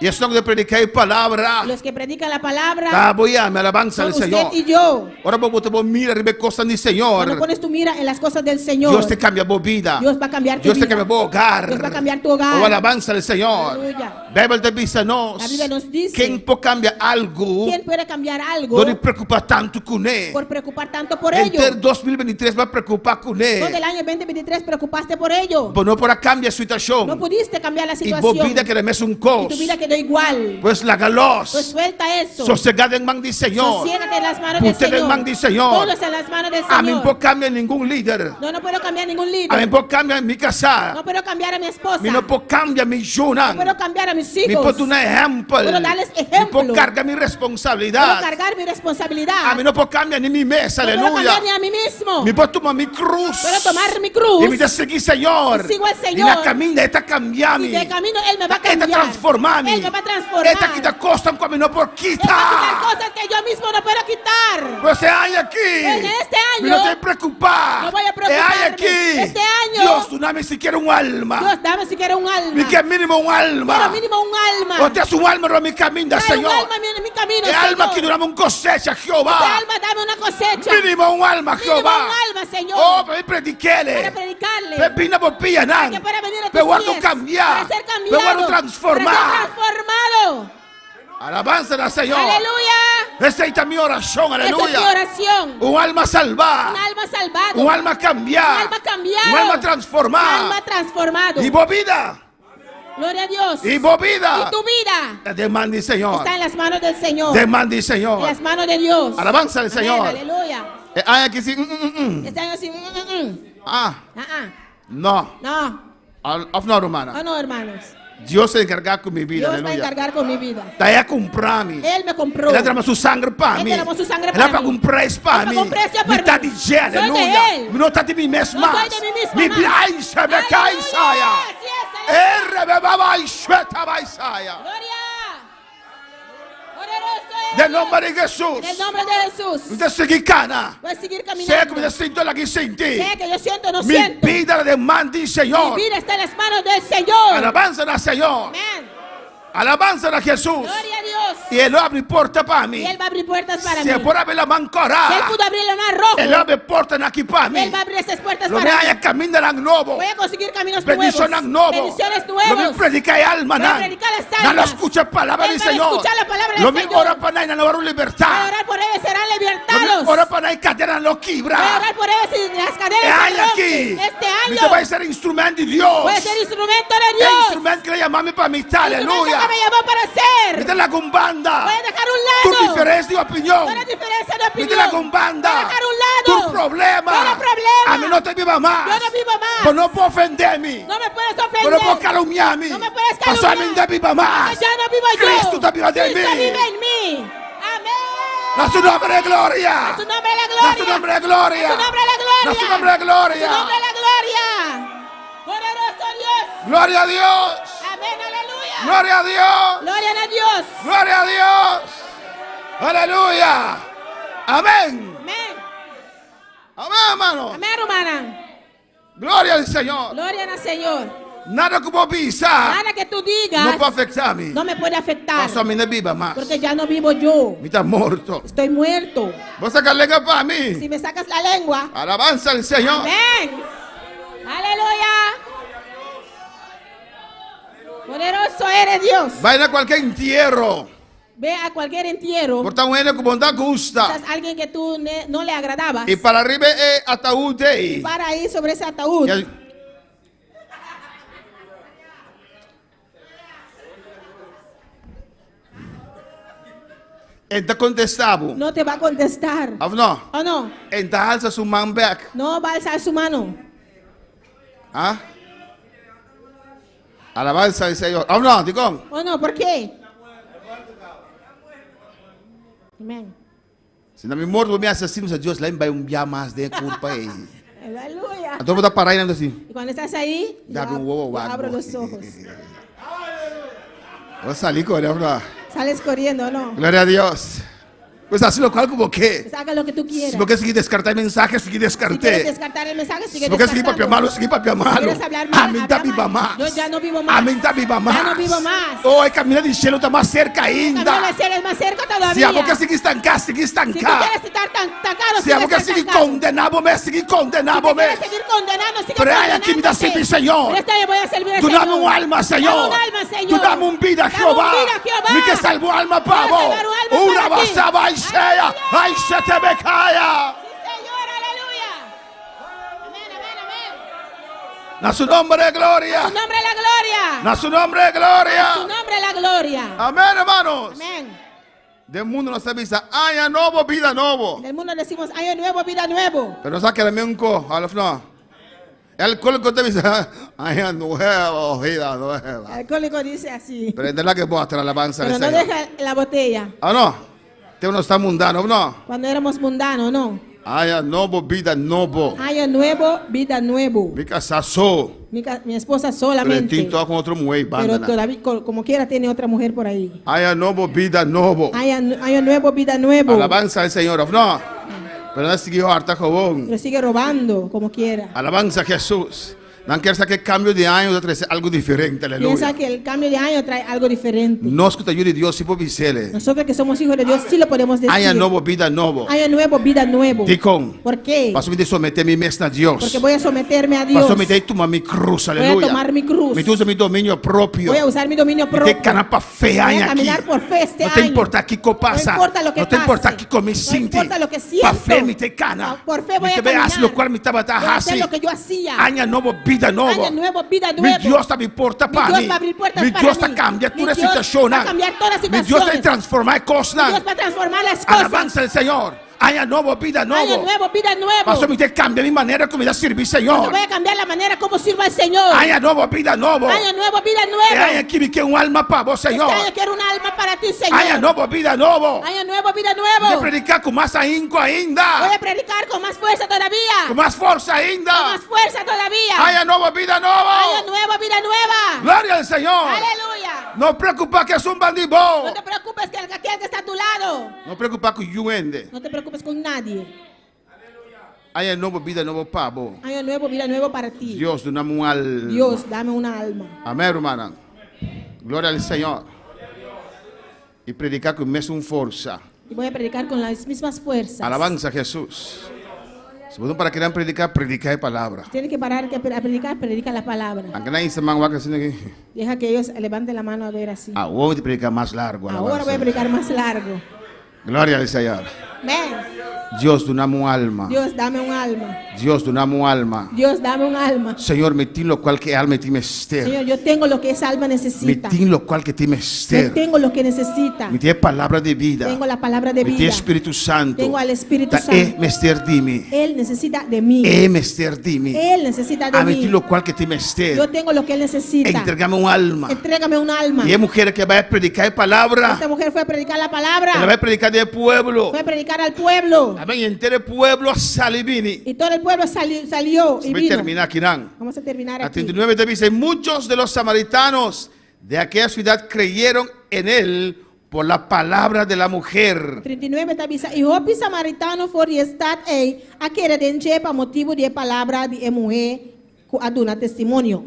I esnan ku ta prediká e palabra. Los que predican la palabra. Ta bo i ami, alabansa Son al Señor. usted y yo. Ora bo pone bo mira riba e kosnan di Señor. Cuando pones tu mira en las cosas del Señor. Dios ta kambia bo bida. Dios va a cambiar tu Dios ta vida. kambia bo hogar. Dios va a cambiar tu hogar. Oh, alabansa al Señor. Aleluya. Beibel ta bisa nos. La Biblia nos dice. Ken por kambia algu? ¿Quién puede cambiar algo? Dor di preokupá tantu kuné. Por preocupar tanto por ello. Henter 2023 bo a preokupá kuné. Todo el año 2023 preocupaste por ello. Bo no por a kambia e situashon. No pudiste cambiar la I situación. bo bida a keda mesun kos. Y tu vida quedó igual. Pues laga los. Pues suelta eso. Sosegá den man di Señor. Sosiégate en las manos del Pon'é den Señor. man di Señor. Ponlos en las manos del Ami Señor. no por kambia ningun lider. No, no puedo cambiar ningún líder. Ami no por kambia mi kasá. No puedo cambiar a mi esposa. Mi no por kambia mi yunan. No puedo cambiar a mis Mi hijos. por duna ehèmpel. Puedo darles ejemplo. Mi por karga mi responsabilidat. Puedo cargar mi responsabilidad. Ami no por kambia ni mi mes, No puedo aleluya. cambiar ni a mí mismo. Mi por tuma mi krus. Puedo tomar mi cruz. I mi ta sigui Señor. Y sigo al Señor. I na kaminda E ta kambia mi. Y de camino Él me va a E ta cambiar. transformá mi. Él me va a transformar. E ta kita kosnan ku ami no por kita. Él va a quitar cosas que yo mismo no puedo quitar. Pues e aña aki. En este año. Mi no ta preokupá. No voy a E aña preocuparme. aki. Este año. Dios, duna mi sikiera un alma. Dios, dame siquiera un alma. Mi ke mínimo un alma. Quiero mínimo un alma. O trese un alma riba mi kaminda, Trae un Señor. alma en mi camino, E alma Señor. aki duna mi un kosecha, Jehová. Este alma, dame una cosecha. Mínimo un alma, Mínimo Jehová. un alma, Señor. Oh, pa mi predik'é. Para predicarle. Pa bin na bo pianan. Para que pueda venir a Pa tus wòrdu pies. kambiá. Para ser cambiado. Pa wòrdu transformá. Para ser transformado. Alabansa na Señor. Aleluya. Esei ta mi orashon, Esa es mi aleluya. oración. Un alma salbá. Un alma salvado. Un alma kambiá. Un alma cambiado. Un alma transformá. Un alma transformado. I bo bida. Gloria a Dios. I bo bida. Y tu vida. Ta den man di Señor. Está en las manos del Señor. Den man di Señor. En las manos de Dios. Alabansa al Amén, Señor. Aleluya. E aña aki si. Mm, mm, mm. Este año sí. Mm, mm, mm. Ah. Ah, ah. No. No. Òf no, rumannan. Oh, no, hermanos. Dios ta enkargá ku mi bida. Dios va a encargar con mi vida. Ta El a kumpra mi. Él me compró. El a drama su sanger pa Él mi. derramó su sangre El a para paga mí. un preis pa Él mi. pagó un precio por Mi ta mí. di dje, Soy de aleluya. Él. Mi no ta di mi mes No mas. soy de mí mismo Mi más. bida ai se be kai saya. Así es, aleluya. Erre be baba i shweta bai saya. Gloria. Poderoso es Den Dios. nòmber di Hesus. En el nombre de Jesús. Mi ta sigui kana. Voy a seguir Sea caminando. ku mi ta sinti o lag'i sinti. Sea que yo siento o no Mi siento. bida ta den man di Señor. Mi vida está en las manos del Señor. Alabansa na Señor. Amén. Alabansa na Hesus. Gloria a Dios. I E lo habri porta pa mi. Y Él va a abrir puertas para Si mí. E por habri laman kòrá. Si Él pudo abrir el mar rojo. E lo habri portanan aki pa mi. Él va a abrir esas puertas Lo para mi mí. haña kamindanan nobo. Voy a conseguir caminos nuevos. Bendishonnan nobo. Bendiciones Lo mi nuevos. prediká e almanan. Voy a predicar las Nan lo almas. skucha palabra Él di va a Señor. escuchar la palabra del Lo mi Señor. ora pa nan, nan lo wòrdu libertá. Voy a orar por ellos, serán Lo mi libertados. ora pa nan, kadenanan lo kibra. Voy a orar por ellos y las cadenas E se aña rompen. aki. Este Mi año. ta bai ser instrumento di Dios. Voy a ser instrumento de E Dios. instrumento ku El a yama mi pa mi ta. Instrumento Aleluya. que me llamó para ser. Mi ta laga un banda. Voy a dejar un lado. Tur diferensia di opinion. Toda diferencia de Mi ta opinión. laga un banda. Voy a dejar un lado. Tur problema. Todo problema. Ami no ta biba mas. Yo no vivo más. Bo no por ofendé mi. No me puedes Bo ofender. no por kalumniá mi. No me puedes Pasobra calumniar. ami no ta biba mas. Porque ya no vivo yo. Cristo ta biba den Cristo mi. vive en mí. Amén. Na su nòmber e gloria. A su nombre la gloria. Na su nòmber e gloria. A su nombre la gloria. Na su nòmber e gloria. A su nombre la gloria. Poderoso Dios. Gloria a Dios. Amén, aleluya. Gloria a Dios. Gloria a Dios. Gloria a Dios. Aleluya. Amén. Amén. Amén, hermano. Amén, hermana. Gloria al Señor. Gloria al Señor. Nada ku bo bisa. Nada que tú digas No por afektá mi. no me puede afectar. Pasobra mi no ta biba mas. Porque ya no vivo yo. Mi ta morto. Estoy muerto. Bo saka lenga pa mi. Si me sacas la lengua. Alabansa al Señor. Amén. Aleluya. Poderoso eres Dios. Bai na kualke entiero. Ve a cualquier entierro. Por ta un hende ku bo no ta gusta. Quizás alguien que tú no le agradabas. I para riba e ataúd ei. Y para ahí sobre ese ataúd. I E n' ta kontestá bo. No te va a contestar. Òf no? O no? E n' ta alsa su man bèk. No va a alzar su mano. Ah? Alabansa al Señor. Òf no? Dikon? O no? Por qué? Amén. Si na mi morto bo mi asesino, sa Dios, laat mi bai un bia mas den e kurpa ei. Aleluya. Anto bo ta para einan así. Y cuando estás ahí, yo, Dame un ab- huevo yo wak abro bo. los ojos. Bo sali kore, of no? Sales corriendo, ¿no? Gloria a Dios. Pues hasi lokual ku bo ke. Pues haga lo que tú quieras. Si bo ke sigui deskartá e mensahe, sigui Si quieres deskart'é. descartar el mensaje, sigue Si bo ke sigui papia descartando. malu, sigui papia malu. Quieres hablar mal, Ami ta habla biba mal. mas. Yo ya no vivo más. Ami ta biba mas. Ya no vivo mas. Oh, e kaminda di shelu ta mas serka El ainda. camino del cielo es más cerca todavía. Si abo ke sigui stanká, sigui Si tú stanká. quieres estar tan estancado, Si abo sigue ke sigui estancado. kondená bo mes, sigui kondená Si bo te mes. quieres seguir condenando, sigue Pero ay, aquí me da condenándote. servir, Señor. Pero este año voy a servir al Tú dame Señor. un alma, Señor. Dame un alma, Señor. Tú dame un vida, Dame Jehová. un vida, Jehová. Mi ke salba alma Quiero pa bo. salvar un alma Una para ti. basaba y sea. Aleluya. Ay, se te me calla. Sí, Señor, aleluya. Amén, amén, amén. Na su nombre, gloria. Su nombre la gloria. Na su nombre, gloria. Su nombre la gloria. Amén, hermanos. Amén. Den mundu nos ta bisa aña nobo, bida nobo. En el mundo decimos año nuevo, vida nuevo. Pero nos a kere mesun ko, of no? E alkohóliko ta bisa aña nuevo, bida nueva. El alcohólico dice así. Pero e no ta laga e bòter, alabansa Pero al no Señor. deja la botella. Ah, no? Tempu nos ta mundano, no? Cuando éramos mundanos, no. Aña nobo, bida nobo. Año nuevo, vida nuevo. Mi kasá so. Mi, mi esposa Pero solamente. e tin tòg otro muhé, Pero banda. todavía, como quiera, tiene otra mujer por ahí. Aña nobo, bida nobo. Año, año nuevo, vida nuevo. Alabansa al Señor. No. Pero nan ta sigui hòrta gewoon. Pero sigue robando como quiera. Alabansa a Jesús. Nan kier sa ku kambio di aña ta trese algu diferente. Aleluya. Piensa que el cambio de año trae algo diferente. Nos ku ta yu di Dios sí por bis'é. Nosotros que somos hijos de Dios sí lo podemos decir. Aña nobo, bida nobo. Año nuevo, vida nuevo. Dikon. ¿Por qué? Pasobra mi ta someté mi mes na Dios. Porque voy a someterme a Dios. Pasobra mi ta tuma mi krus. Voy a Aleluya. tomar mi cruz. Mi ta usa mi dominio propio. Voy a usar mi dominio Mi ta propio. kana pa fe Voy a aña aki. caminar por fe este No ta año. importá kiko pasa. No importa lo que No ta importá pase. kiko mi No sinti. importa lo que siento. Pa fe mi ta kana. Por fe voy Mi a ta bai hasi caminar. lokual mi tabata Voy a hacer hasi. lo que yo hacía. Aña nobo, bida nobo. Año nuevo, vida Mi nuevo. Dios ta habri porta Mi pa Dios mi. va a abrir puertas Mi para Dios ta mí. kambia Mi tur Dios situashon. va a cambiar todas Mi Dios ta situaciones. transformá kosnan. Mi Dios va a transformar las cosas. Alabansa al Señor. Aña nobo, bida nobo. Año nuevo, vida nuevo. Pasobra mi ta kambia mi manera kon mi ta sirbi Señor. Voy a cambiar la manera como sirvo al Señor. Aña nobo, bida nobo. Año nuevo, vida E nueva. aña aki mi ke un alma pa bo, Señor. Este año quiero un alma para ti, Señor. Aña nobo, bida nobo. Año nuevo, vida Mi nuevo. ta prediká ku mas ahinko ainda. Voy a predicar con más fuerza todavía. Ku mas forsa ainda. Con más fuerza todavía. Aña nobo, bida nobo. Año nuevo, vida nueva. Gloria al Señor. Aleluya. No preokupá ku esun band'i bo. No te preocupes que el aquel que está a tu lado. No preokupá ku niun hende. No te preocupes con nadie. Aña nobo, bida nobo pa bo. Año nuevo, vida nuevo para ti. Dios, duna mi un alma. Dios, dame una alma. Amèn, ruman. Gloria al Señor. I prediká ku mesun forsa. Y voy a predicar con las mismas fuerzas. Alabansa a Jesús. Si bo para keda prediká, prediká e palabra. Tiene que parar que a predicar, predica la palabra. Aunke nan hisa man wak asina aki. Deja que ellos levanten la mano a ver así. Awor mi ta prediká mas largu. Ahora voy a predicar más largo. Gloria al Señor. Amén. Dios, duna mi un alma. Dios, dame un alma. Dios, duna mi un alma. Dios, dame un alma. Señor, mi tin lokual ku e alma tin mester. Señor, yo tengo lo que esa alma Mi necesita. tin lokual ku e tin Yo mester. tengo lo que necesita. Mi tin palabra di bida. Tengo la palabra de Mi tin vida. Spiritu Santu. Tengo al Espíritu Ta Santo. E mester di mi. Él necesita de mí. E mester di mi. Él necesita de Ami mí. tin lokual ku e tin mester. Yo tengo lo que él necesita. Entregá mi un alma. Entrégame un alma. I e muhé aki a bai prediká e palabra. Esta mujer fue a predicar la palabra. El a bai prediká den pueblo. Fue a predicar al pueblo. Amèn. I henter pueblo a sali bini. Y todo el pueblo salió y Bai vino. terminá aki nan. Vamos a terminar A aquí. 39 te dice, muchos de los samaritanos de aquella ciudad creyeron en él por la palabra de la mujer. 39 ta bisa, i hopi samaritano for di e stat ei a kere den dje pa motibu di e palabra di e muhé ku a duna testimonio.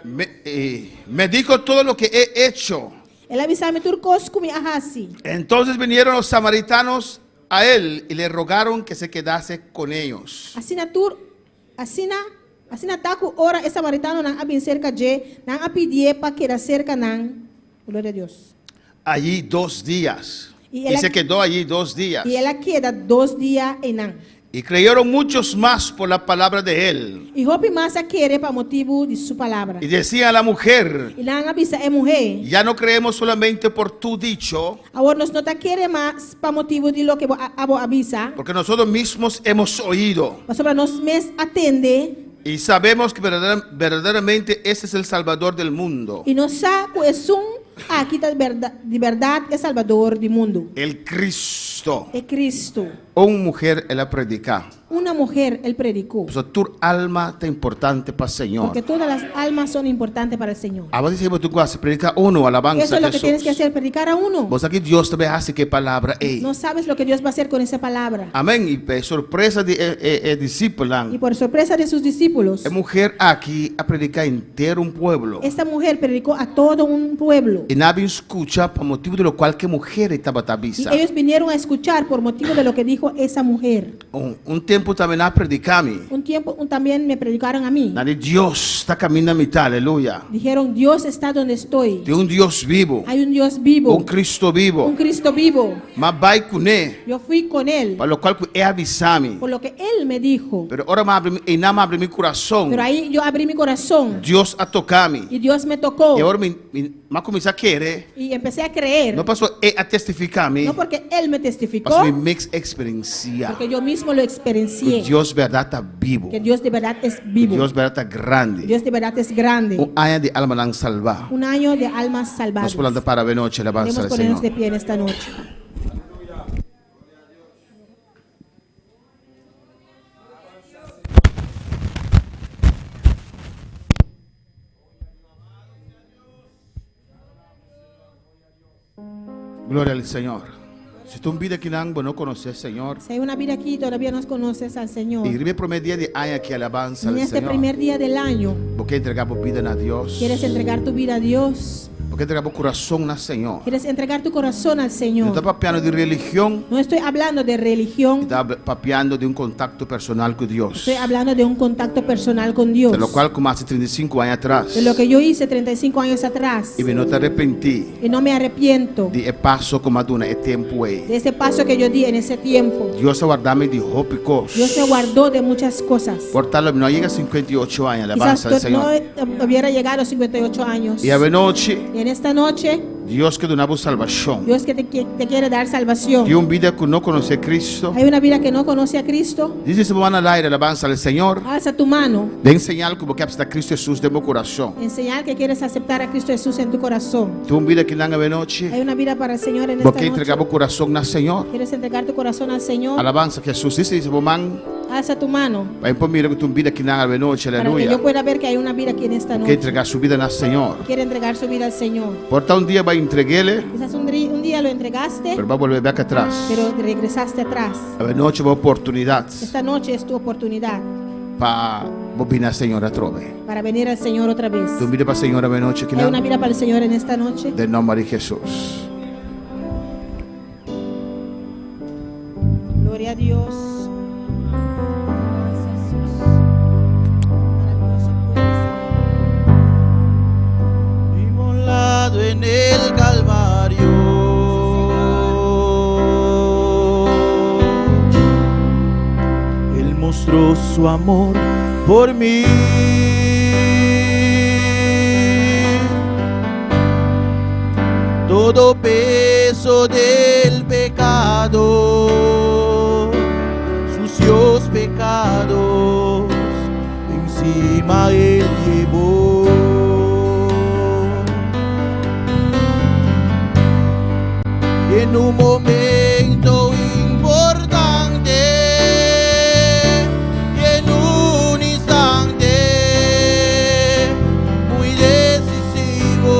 Me, eh, me dijo todo lo que he hecho. El a bisa mi tur kos ku mi a hasi. Entonces vinieron los samaritanos a él y le rogaron que se quedase con ellos. Asina tur, asina, asina ta ku ora e samaritanonan a bin serka dje, nan a pidié pa keda serka nan. Gloria a Dios. Allí dos días. Y Y, él se a- quedó allí dos días. I el a keda dos dia einan. Y creyeron muchos más por la palabra de él. I hopi mas a kere pa motibu di su palabra. Y decían a la mujer, I nan a bisa e muhé. Ya no creemos solamente por tu dicho, Awor nos no ta kere mas pa motibu di loke bo abo a bisa. Porque nosotros mismos hemos oído. Pasobra nos mes a tende. Y sabemos que verdaderamente este es el Salvador del mundo. I nos sa ku esun aki ta di bèrdat e Salbador di mundu. El Cristo. E Cristo. Un mujer el a predica. Una mujer él predicó. Pasobra tur alma ta importante pa Señor. Porque todas las almas son importantes para el Señor. Abo ta esei bo tin ku hasi, predica uno, alabansa Eso es lo que tienes que Jesús. hacer, predicar a uno. Bo sa ki Dios ta bay hasi ku e palabra ei. No sabes lo que Dios va a hacer con esa palabra. Amén. I pa e sorpresa di e e e disipelnan. Y por sorpresa de sus discípulos. E mujer aki a predica henter un pueblo. Esta mujer predicó a todo un pueblo. I nan a bin skucha pa motibu di lokual ku e mujer ei tabata bisa. Y ellos vinieron a escuchar por motivo de lo que dijo esa mujer. Un un tempu tambe nan a prediká mi. Un tiempo un también me predicaron a mí. Nan di, Dios ta kaminda mi ta, aleluya. Dijeron, Dios está donde estoy. Tin un Dios bibu. Hay un Dios vivo. Un Cristo bibu. Un Cristo vivo. M'a bai kuné. Yo fui con él. Pa lokual ku e a bisa mi. Por lo que él me dijo. Pero ora m'a abri, einan m'a abri mi kurason. Pero ahí yo abrí mi corazón. Dios a toká mi. Y Dios me tocó. I awor mi, mi, m'a kuminsá kere. Y empecé a creer. No pasobra e a testifiká mi. No porque él me testificó. Pasobra mi mes eksperensiá. Porque yo mismo lo experiencié. Ku Dios bèrdat ta bibu. Que Dios de verdad es vivo. Ku Dios bèrdat ta grandi. Dios de verdad es grande. Un aña di almanan salbá. Un año de almas salvadas. Nos por lanta para awe nochi, alabansa Podemos al ponernos Señor. de pie en esta noche. Gloria al Señor. Si ta un bida akinan bo no conoce Señor. Si hay una vida aquí todavía no conoces al Señor. Y riba e prome dia di aña aki alabanza En al este Señor. primer día del año. Bo ke entrega bo bida na Dios. Quieres entregar tu vida a Dios. Bo ke entrega bo kurason na Señor. Quieres entregar tu corazón al Señor. No ta papiando di religion. No estoy hablando de religión. Mi ta papiando di un contacto personal cu Dios. Estoy hablando de un contacto personal con Dios. De locual cu mi haci 35 aña atras. De lo que yo hice 35 años atrás. Y mi no ta arrepenti. Y no me arrepiento. Di e paso cu mi a duna e tempo ey. De ese paso que yo di en ese tiempo. Dios a warda mi di hopi cos. Dios me guardó de muchas cosas. Por tal lo mi no a yega 58 aña, alabanza al Quizás no Señor. hubiera llegado a 58 años. Y avenochi. Y en esta noche. Dios ke duna bo salbashon. Dios que te, te quiere dar salvación. Tin un bida ku no konosé Cristo. Hay una vida que no conoce a Cristo. Dice su mano al aire, alabanza al Señor. Alza tu mano. Den señal ku bo ke aseptá Cristo Jesús den bo kurason. En señal que quieres aceptar a Cristo Jesús en tu corazón. Tin un bida akinan avenochi. Hay una vida para el Señor en esta Bo ke entregá noche. bo kurason na Señor. Quieres entregar tu corazón al Señor. Alabanza a Jesús. Dice, dice, bo man. Alza tu mano. Pa mi por mira ku tin un bida akinan avenochi, Para que aleluya. yo pueda ver que hay una vida aquí en esta Ke noche. entregá su bida na Señor. Quiere entregar su vida al Señor. Por ta un dia bo a entreguele. Quizás un, un día lo entregaste. Pero bo a bolbe bek atras. Pero regresaste atrás. Avenochi bo oportunidat. Esta noche es tu oportunidad. Pa bo bin na Señor atrobe. Para venir al Señor otra vez. Tin un bida pa Señor avenochi Hay una akinan. vida para el Señor en esta noche. Den nomber di Jesús. Gloria a Dios. Inmolado en el Calvario. Él mostró su amor por mí. Todo peso del pecado, sucios pecados, encima él llevó. Y en un momento importante, y en un instante muy decisivo,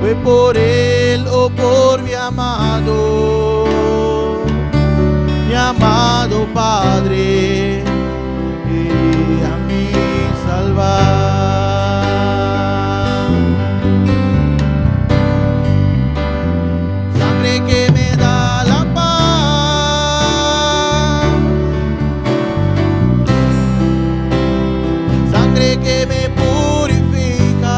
fue por él o por mi amado, mi amado Padre, que a mí salvar. Sangre que me da la paz, sangre que me purifica.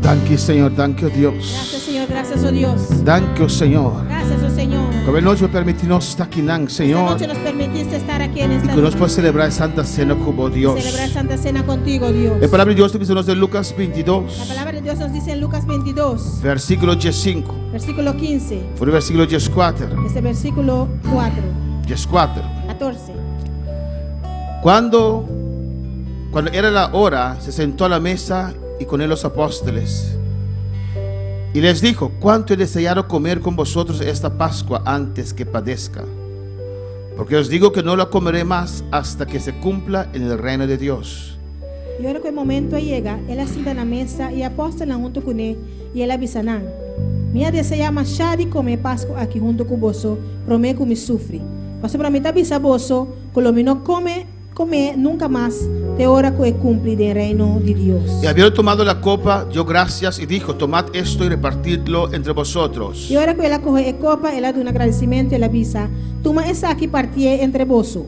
Danki Señor. Danki, oh Gracias, Dios. Señor. Gracias, oh Dios. Danki, oh Señor. Gracias, oh Señor. Ku anochi permití nos ta akinan, Esta Señor. noche nos permitiste estar aquí en I esta ku nos noche. por selebrá Santa Sena ku bo, Dios. Celebrar Santa Cena contigo, Dios. E palabra di Dios ta bisa nos den Lucas La 22, palabra de Dios nos dice en Lucas 22, versíkulo 15. versículo 15, For di versíkulo 14. este versículo 4, 14. 14. Cuando, cuando era la hora, se sentó a la mesa y con él los apóstoles. Y les dijo, cuánto he deseado comer con vosotros esta Pascua antes que padezca. Porque os digo que no la comeré más hasta que se cumpla en el reino de Dios. I ora ku e momento a yega, el a sinta na mesa i e apòstelnan huntu kuné, i el a bisa nan, Mi a deseá mashá di kome e Pasku aki huntu ku boso promé ku mi sufri. Pasobra mi ta bisa boso ku lo mi no kome kom'é nunka mas te ora ku e kumpli den Reino di Dios. Y habiendo tomado la copa, dio gracias y dijo, Tomad esto y repartidlo entre vosotros. I ora ku el a kohe e kopa, el a duna gradisimentu i el a bisa, Tuma esaki i partié entre boso.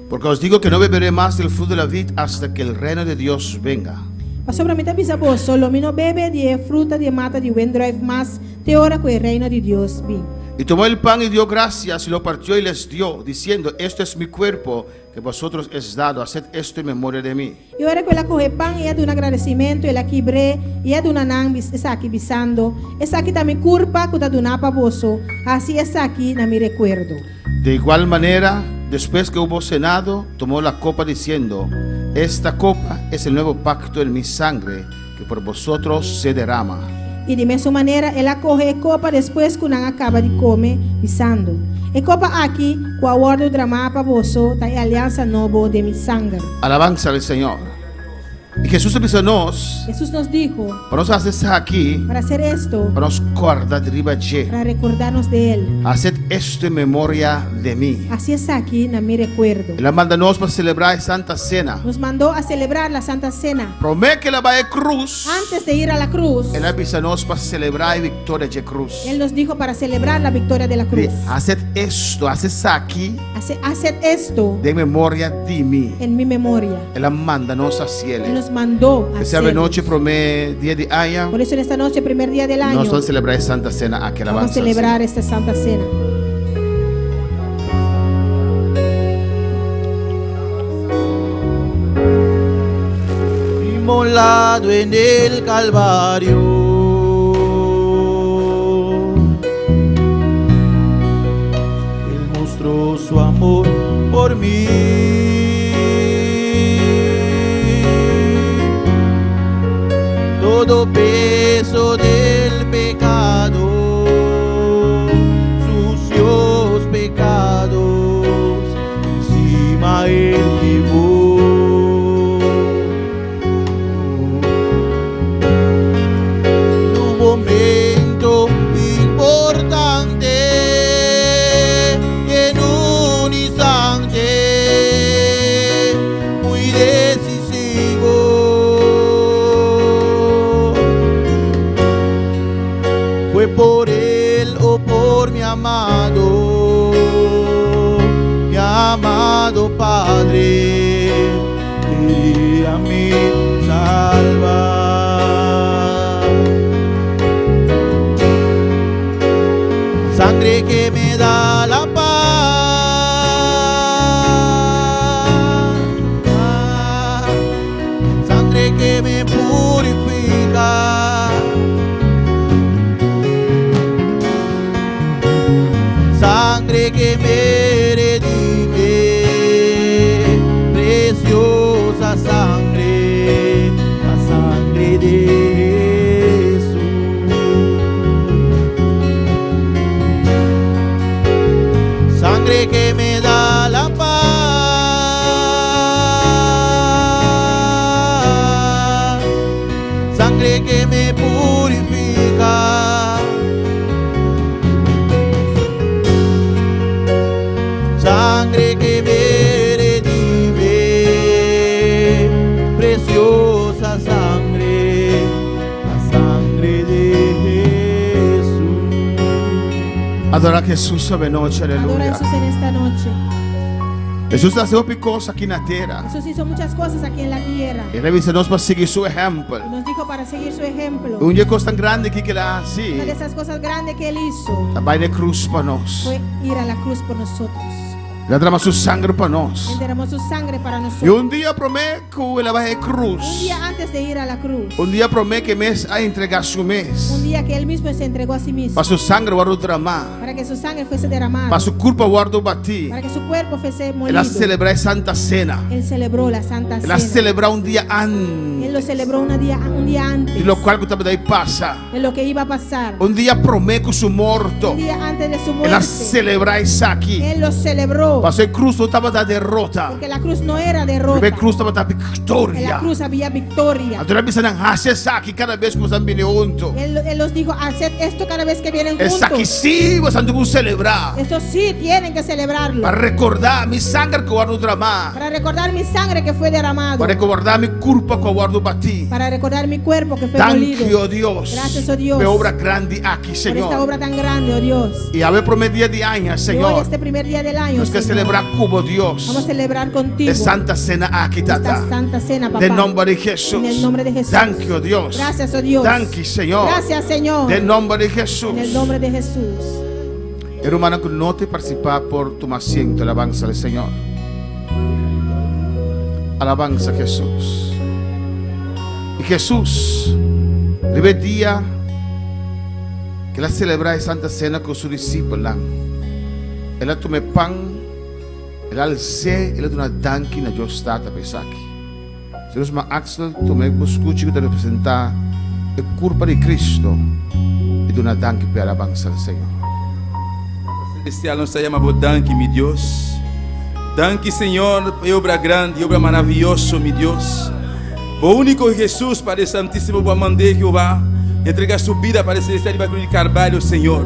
Porque os digo que no beberé más del fruto de la vid hasta que el reino de Dios venga. Pasobra mi ta bisa boso, lo mi no bebe di e fruta di e mata di wendruif mas te ora ku e Reino di Dios bin. Y tomó el pan y dio gracias y lo partió y les dio, diciendo, Esto es mi cuerpo que vosotros es dado, haced esto en memoria de mí. I ora ku el a kohe e pan i a duna gradesimentu, el a kibr'é i a duna nan esaki, bisando, Esaki ta mi kurpa ku ta duná pa boso, hasi esaki na mi rekuerdo. De igual manera, después que hubo cenado, tomó la copa diciendo, Esta copa es el nuevo pacto en mi sangre, que por vosotros se derrama. I di mesun manera el a kohe e kopa despues ku nan a kaba di kome, bisando, E kopa aki, ku a wòrdu dramá pa boso, ta e aliansa nobo den mi sanger. Alabanza al Señor. I Hesus a bisa nos, Jesús nos dijo, pa nos hasi esaki, para hacer esto, pa nos kòrda di riba dje. para recordarnos de Él. Haced esto en memoria de mí. Hasi esaki na mi recuerdo. El a manda nos pa selebrá e Santa Sena. Nos mandó a celebrar la Santa Cena. Promé ku el a bai e krus, Antes de ir a la cruz, el a bisa nos pa selebrá e viktoria dje krus. Él nos dijo para celebrar la victoria de la cruz. Haced esto, hasi esaki Haced esto den memoria di mi. en mi memoria. El a manda nos hasiel. Él nos mandó a P'esei hacerlo. anochi promé dia di aña, Por eso en esta noche, primer día del año, nos ta selebrá e Santa Sena aki. vamos a celebrar esta Santa Cena. Inmolado en el Calvario. Él mostró su amor por mí. Todo peso del pecado, sucios pecados, encima él llevó. En un momento importante, en un instante muy decisivo, fue por él o por mi amado, mi amado Padre, quería mi salvar. Sangre que me da la paz, sangre que me purifica, sangre que me redime, preciosa sangre, la sangre de Jesús. Sangre que me da la paz, sangre que me purifica, sangre que me redime, preciosa sangre, la sangre de Jesús. Adora Jesús esta noche, Adora a aleluya. Jesús en esta noche. Hesus a hasi hopi kos aki na tera. Jesús hizo muchas cosas aquí en la tierra. El a bisa nos pa sigui su ehèmpel. Y nos dijo para seguir su ejemplo. Un di e kosnan grandi aki ku el a hasi Una de esas cosas grandes que él hizo ta bai na e krus pa nos. fue ir a la cruz por nosotros. El a drama su sanger pa nos. Él derramó su sangre para I nosotros. un dia promé ku el a bai e krus, Un día antes de ir a la cruz, un dia promé ku e mes a entregá su mes, un día que él mismo se entregó a sí mismo pa su sanger wòrdu dramá, para que su sangre fuese derramada, pa su kurpa wòrdu batí, para que su cuerpo fuese el a molido. selebrá e Santa Sena. Él celebró la Santa El a Cena. selebrá un dia antes Él lo celebró un día antes di lokual ku tabata bai pasa. de lo que iba a pasar. Un dia promé ku su morto, Un día antes de su el a muerte. selebrá esaki. Él lo celebró. Pasobra e krus no tabata derota. Porque la cruz no era derrota. Riba e krus tabata En la viktoria. cruz había victoria. Anto el a bisa nan, Hasi esaki kada bes ku boso bini huntu. Él los dijo, haced esto cada vez que vienen juntos. Esaki sí boso tin ku selebrá. Esto sí tienen que celebrarlo. Pa rekordá mi sanger ku a wòrdu dramá. Para recordar mi sangre que fue derramado. Pa rekordá mi kurpa ku a wòrdu batí. Para recordar mi cuerpo que fue Danki, molido. oh Dios. Gracias, oh Dios. P'e obra grandi aki, Por Señor. esta obra tan grande, oh Dios. I awe promé dia di aña, Y hoy, Señor. este primer día del año, Nos ke Señor, selebrá ku bo, Dios. vamos a celebrar contigo E Santa Sena aki, esta Tata. Santa Cena, papá. Den nòmber di Hesus. En el nombre de Jesús. Danki, oh Dios. Gracias, oh Dios. Danki, Señor. Gracias, Señor. Den nòmber di Hesus. En el nombre de Jesús. E rumannan ku no te partisipá por tuma asiento. Alabansa al Señor. Alabansa a Hesus. I Hesus, riba e dia ku el a selebrá e Santa Sena ku su disipelnan, el a tuma e pan, el a als'é, el a duna danki na Dios Tata pa esaki. Si nos ma Axel tuma e buskuchi ku ta representá e kurpa di Kristu i duna danki p'e alabansa al Señor. Tata Celestial, nos ta yama Bo danki, mi Dios. Danki, Señor, pa e obra grandi, e obra maraviyoso, mi Dios. Bo úniko Hesus, Padre Santísimo, Bo a mand'é, Jehová, entrega Su bida, Padre Celestial, riba cruz di Carvalho, Señor.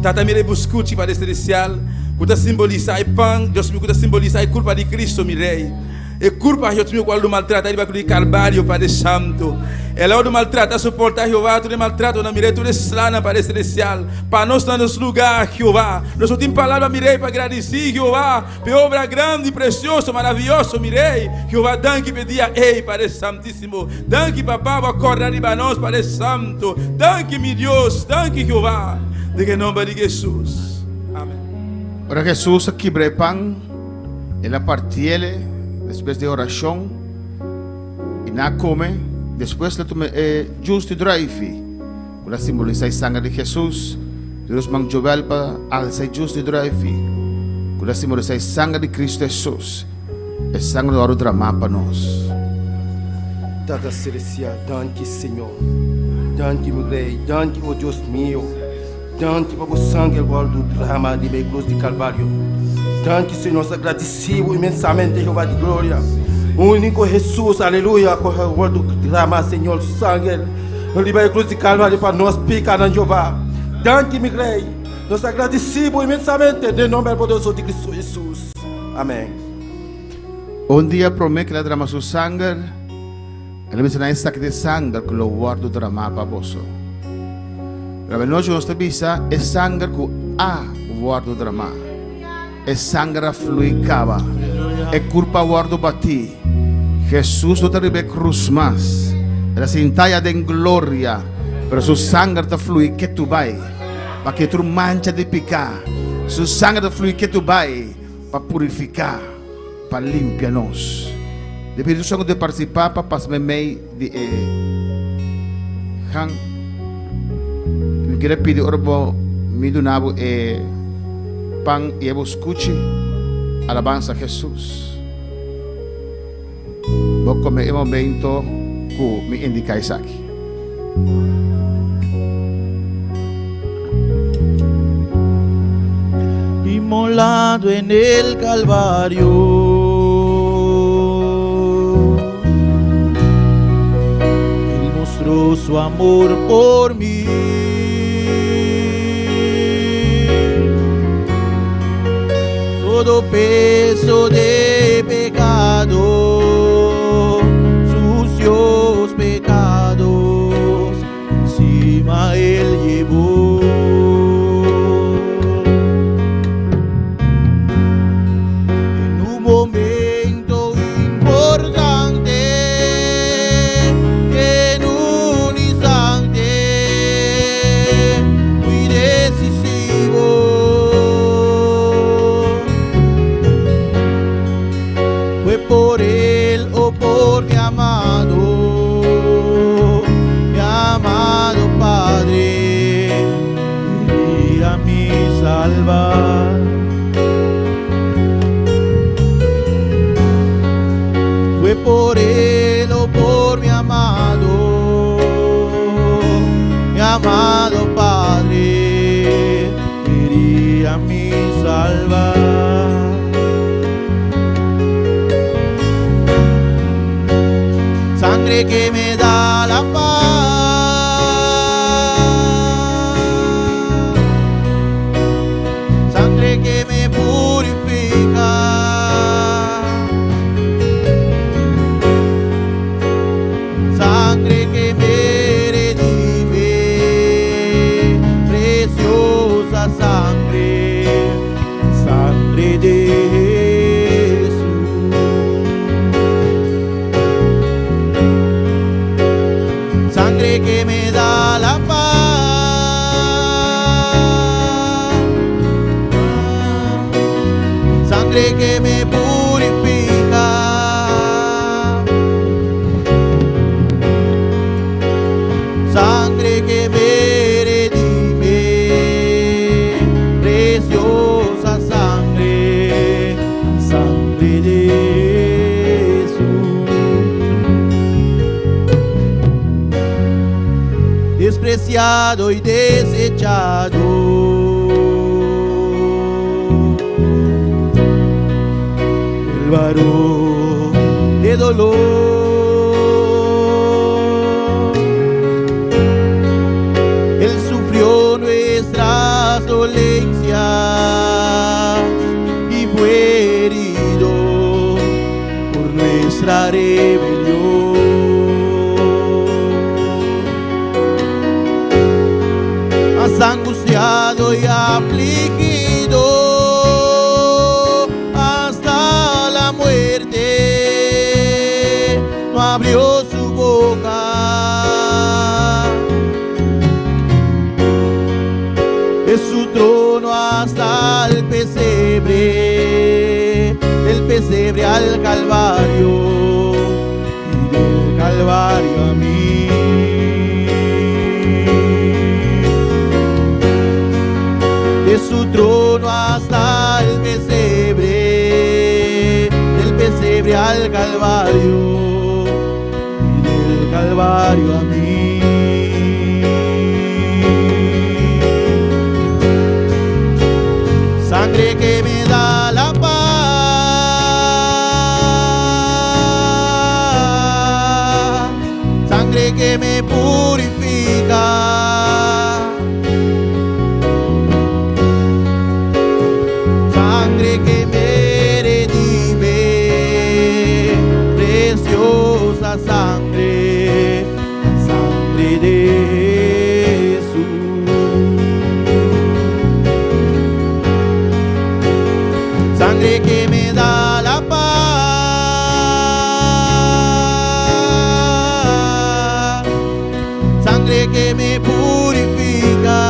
Tata, mira e buskuchi, Padre Celestial, ku ta simbolisá e pan, Dios mi, ku ta simbolisá e kurpa di Cristo, mi Rey. E kurpa Dios mío ku a wòrdu maltrata riba krus di Kalvario, Padre Santu. El a wòrdu maltrata, soportá, Jehová, tur e maltratonan, mi Rei, tur e slanan, Padre Selestial, pa nos na nos lugá, Jehová. Nos no tin palabra, mi Rei, pa gradisí, Jehová, pa e obra grandi, presioso, maravioso, mi Rei. Jehová, danki pa e dia ei, Padre Santísimo. Danki, Papá, bo a kòrda riba nos, Padre Santu. Danki, mi Dios. Danki, Jehová. Den e nòmber di Hesus. Amèn. Ora Hesus a kibra e pan, El a partiele despues di orashon i nan a kome. Despues el a tuma e jus di druifi, ku ta simbolisá e sanger di Hesus. Dios man Joel pa alsa e jus di druifi, ku ta simbolisá e sanger di Kristu Hesus, e sanger ku a wòrdu dramá pa nos. Tata Selestial, danki Señor, danki mi Rey, danki o Dios mio. Danki pa bo sanger wòrdu drama riba e krus di Kalvario. Danki Señor, nos ta gradisí bo inmensamente Jehová di gloria. Úniko Hesus, aleluya, ku a wòrdu drama Señor su sanger riba e krus di Kalvario pa nos pikanan Jehová. Danki mi Rei, nos ta gradisí bo inmensamente den nomber poderoso di Kristu Hesus. Amèn. Un dia promé ku el a drama su sanger, El a bisa nan, Esaki ta e sanger ku lo wòrdu dramá pa boso. Pero avenochi nos ta bisa, E sanger ku a wòrdu dramá. E sanger a flui kaba. E kurpa a wòrdu batí. Hesus no ta riba e krus mas. El a sintá ya den gloria, pero su sanger ta flui ketu bai pa ke tur mancha di piká. Su sanger ta flui ketu bai pa purifiká. Pa limpia nos. De Spiritu Santu de partisipá pa pasa meimei di e han. Mi kere pidi ora bo mi duna bo e pan i e bo skuchi alabansa Hesus. Bo kome e momento ku mi indiká esaki. Inmolado en el Calvario. Él mostró su amor por mí. Todo peso de pecado, sucios pecados, encima Él llevó. En humo Sangre que me da la paz. Sangre que me purifica. Sangre que me redime, preciosa sangre, sangre de Jesús. Sangre que me da la paz, sangre que me purifica. Sangre que me redime, preciosa sangre, sangre de Jesús. Despreciado y desechado, el varón de dolor. Él sufrió nuestras dolencias y fue herido por nuestra rebelión. Mas angustiado y afligido hasta la muerte, no abrió su boca. De su trono hasta el pesebre, del pesebre al Calvario y del Calvario a mí. De su trono hasta el pesebre, del pesebre al Calvario y del Calvario a mí. Sangre que me da la paz, sangre que me purifica. Sangre que me redime, preciosa sangre, sangre de Jesús. Sangre que me da la paz, sangre que me purifica.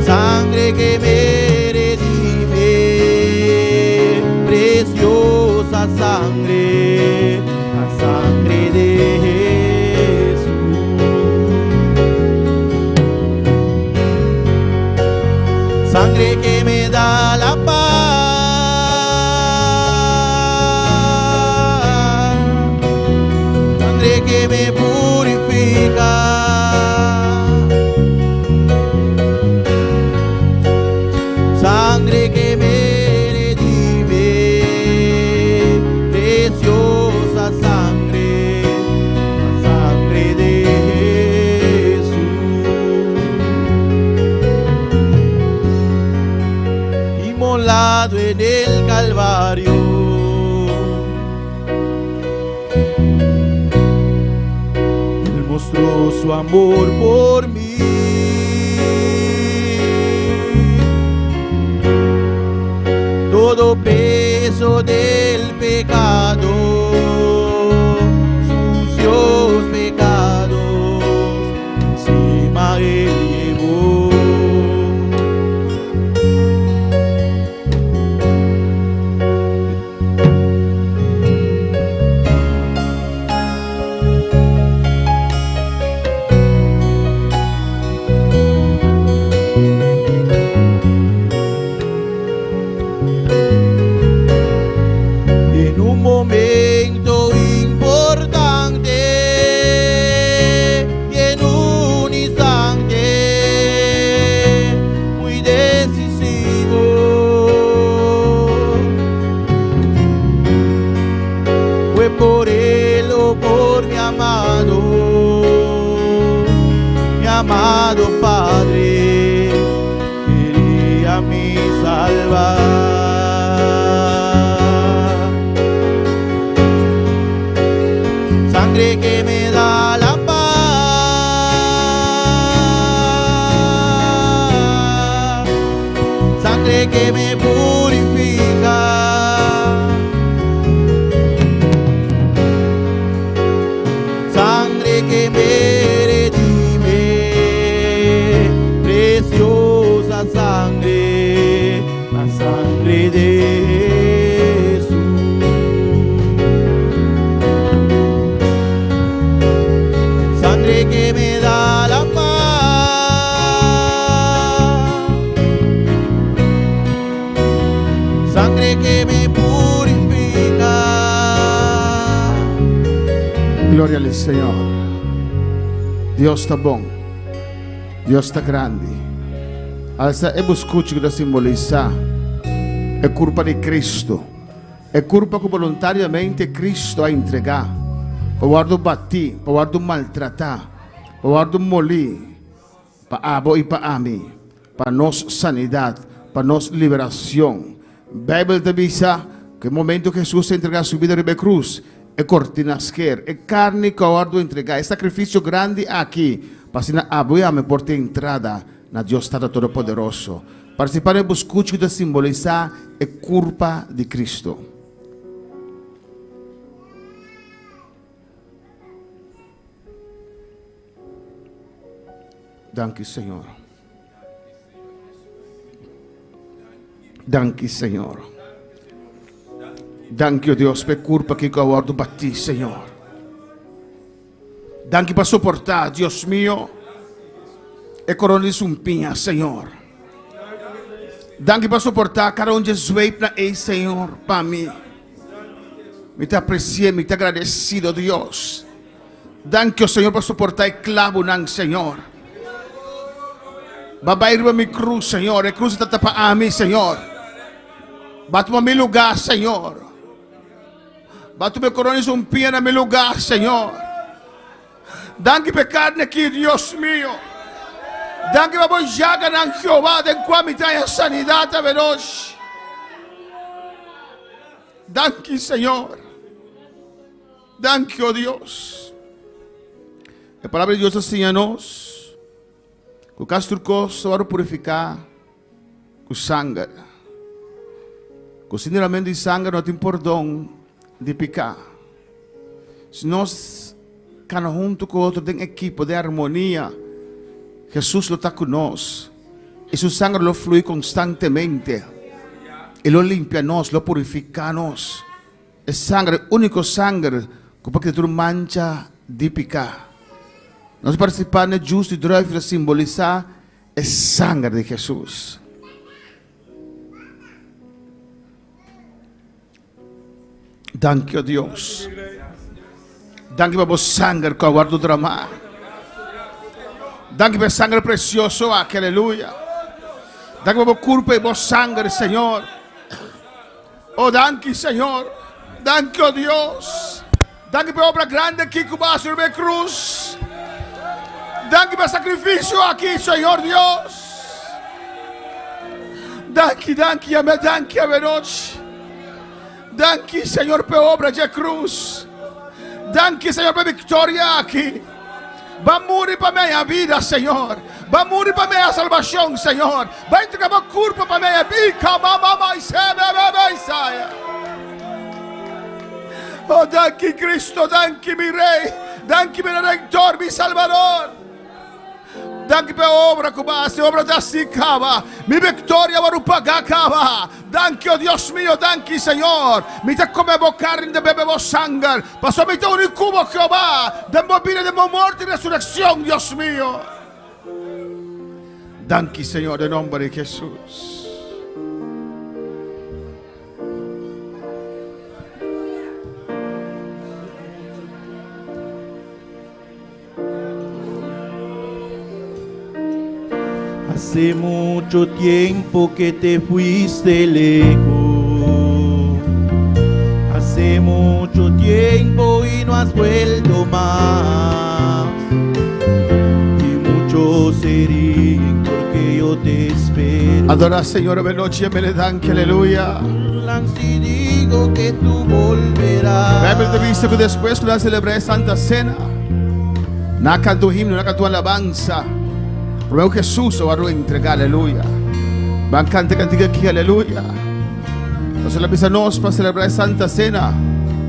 Sangre que me redime, preciosa sangre, la sangre de Jesús. Sangre que me da la paz, sangre que me purifica. Sangre que me redime, preciosa sangre, la sangre de Jesús. Inmolado en el Calvario, Él mostró su amor por mí. Todo peso del pecado, sucios pecados, encima Él llevó. En un momento amado Padre quería mi salvar. Sangre que me da la paz, sangre que me purifica. Sangre que me redime, preciosa sangre, la sangre de Jesús. Sangre que me da la paz, sangre que me purifica. Gloria al Señor. Dios ta bon. Dios ta grandi. Alsa e buskuchi ku ta simbolisá e kurpa di Kristu. E kurpa ku boluntariamente Kristu a entregá pa wòrdu batí, pa wòrdu maltratá, pa wòrdu molí pa abo i pa ami, pa nos sanidat, pa nos liberashon. Beibel ta bisa ku e momentu ku Hesus a entregá su bida riba e krus, e kortina sker, e karni ku a wòrdu entregá, e sakrifisio grandi aki, pa asina abo i ami por tin entrada na Dios Tata Todopoderoso. Partisipá na e buskuchi ku ta simbolisá e kurpa di Kristu. Danki Señor. Danki Señor. Danki, oh Dios, pa e kurpa ki ku a wòrdu batí, Señor. Danki pa soportá, Dios mio, e korona di sumpiña, Señor. Danki pa soportá kada un dje zweipnan ei, Señor, pa mi. Mi ta apresié, mi ta agradesido, Dios. Danki, oh Señor, pa soportá e klabunan, Señor. Ba bai riba mi krus, Señor. E krus ta tapa ami, Señor. Ba tuma mi lugá, Señor. Ba tuma e korona di sumpia na mi lugá, Señor. Danki pa e karni aki, Dios mio. Danki pa bo yaganan, Jehová, den kua mi ta haña sanidat avenochi. Danki, Señor. Danki, o Dios. E palabra di Dios ta siña nos ku kas tur kos ta wòrdu purifiká ku sanger. Ku sin deramentu di sanger no tin pordon di piká. Si nos kana huntu ku otro den ekipo, den armonia, Hesus lo ta ku nos i su sanger lo flui konstantemente. E lo limpia nos, lo purifiká nos. E sanger, e úniko sanger ku por kita tur mancha di piká. Nos partisipá na e jus di druif ta simbolisá e sanger di Hesus. Danki, o Dios. Danki pa bo sanger ku a wòrdu dramá. Danki pa e sanger presioso aki, aleluya. Danki pa bo kurpa i bo sanger, Señor. Oh danki Señor, danki oh Dios, danki pa e obra grandi aki ku bo a hasi riba e krus, danki pa e sakrifisio aki Señor Dios, danki, danki, yam'e danki awenochi, danki Señor pa e obra dje krus, danki Señor pa e viktoria aki. Ba muri pa mi haña bida, Señor. Ba muri pa mi haña salbacion, Señor. Ba entrega bo curpa pa mi haña bida. Oh, danki Cristo, danki mi Rey, danki mi Redentor, mi Salvador. Danki pa e obra ku bo a hasi, obra ta hasi kaba. Mi viktoria wòrdu pagá kaba. Danki, o Dios mio, danki, Señor. Mi ta kome bo karni, ta bebe bo sanger, pasobra mi ta uni ku bo, Jehová, den bo bida, den bo morto i resurekshon, Dios mio. Danki, Señor, den nomber di Hesus. Hace mucho tiempo que te fuiste lejos. Hace mucho tiempo y no has vuelto más. muchos se ríen porque yo te espero. Adora Señor de noche, me le dan que aleluya. Si digo que tú volverás. Bijbel ta bisa ku despues ku nan a selebrá e Santa Sena, nan a kanta un himno, nan a kanta un alabansa. Promé ku Hesus a wòrdu entregá, aleluya. Ban kanta e kantika aki, aleluya. Pasobra el a bisa nos pa selebrá e Santa Sena,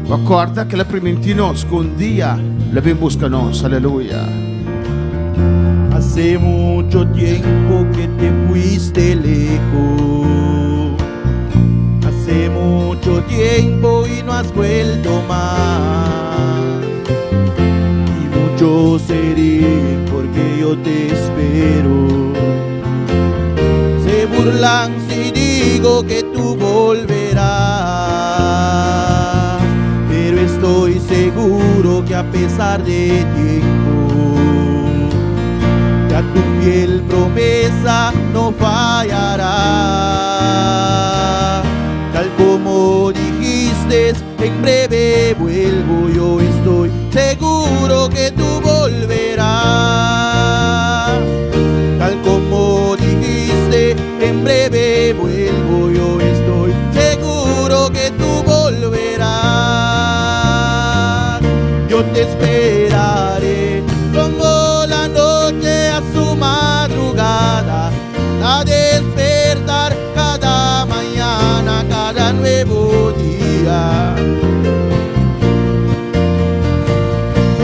pa kòrda ku el a primintí nos ku un dia lo bin buska nos, aleluya. Hace mucho tiempo que te fuiste lejos. Hace mucho tiempo y no has vuelto más. Y muchos se ríen porque yo te espero. Se burlan si digo que tú volverás. Pero estoy seguro que a pesar de tiempo, ya tu fiel promesa no fallará. Tal como dijiste, en breve vuelvo, yo estoy seguro que tú volverás. Tal como dijiste, en breve vuelvo, yo estoy seguro que tú volverás. Yo te esperaré como la noche a su madrugada, a despertar cada mañana, cada nuevo día.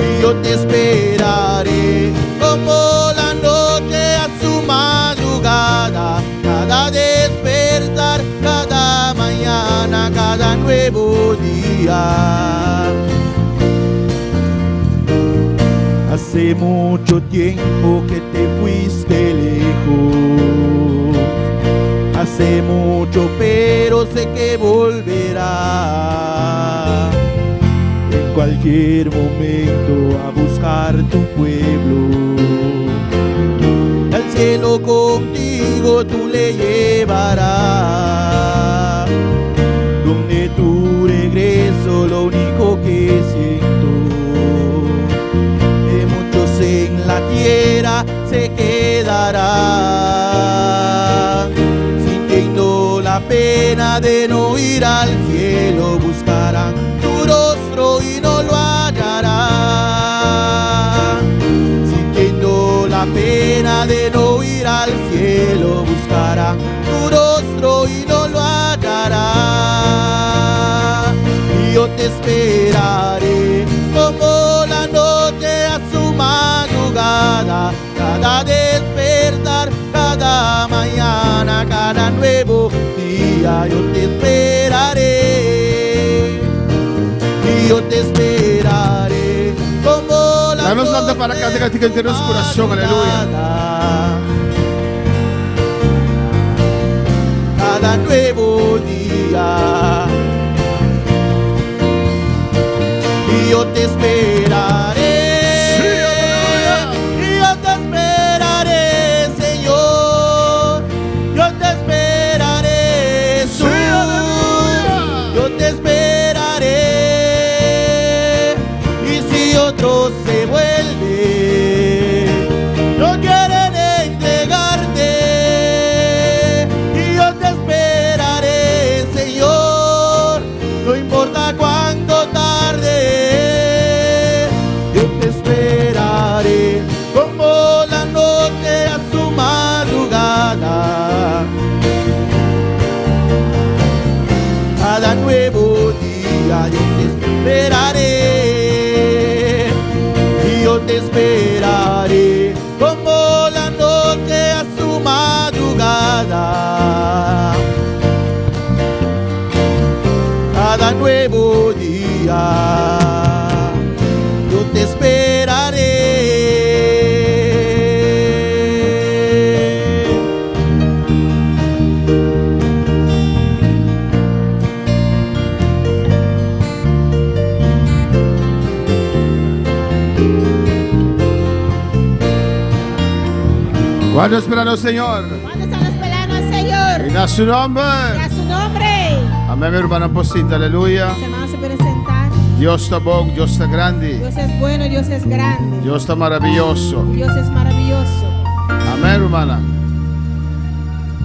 Y yo te esperaré como la noche a su madrugada, cada despertar, cada mañana, cada nuevo día. Hace mucho tiempo que te fuiste lejos. Hace mucho, pero sé que volverás. En cualquier momento a buscar tu pueblo. Al cielo contigo tú le llevarás. Donde tu regreso lo único que siento. Que muchos en la tierra se quedarán sintiendo la pena de no ir al cielo, buscarán tu rostro y no lo hallarán. Sintiendo la pena de no ir al cielo, buscarán tu rostro y no lo hallarán. Y yo te esperaré como la noche a su madrugada, cada despertar, cada mañana, cada nuevo día, yo te esperaré. Y yo te esperaré como la Danos lanta para noche kanta kantika den nos kurason, aleluya. Cada nuevo día. Y yo te esperaré. Y yo te esperaré, Señor. Yo te esperaré, Jesús. Yo te esperaré. Y si otros se vuelven, no quieren entregarte. Y yo te esperaré, Señor. No importa cuánto tarde. Yo te esperaré como la noche a su madrugada. Cada nuevo día yo te esperaré. Y yo te esperaré como la noche a su madrugada. Cada nuevo día yo te esperaré. ¿Cuántos esperan al Señor? ¿Cuántos están esperando al Señor? Y na su nòmber. A su nombre. Amèn, rumannan por sinta, aleluya. Los hermanos se pueden sentar. Dios ta bon, Dios ta grandi. Dios es bueno, Dios es grande. Dios ta maravioso. Dios es maravilloso. Rumannan.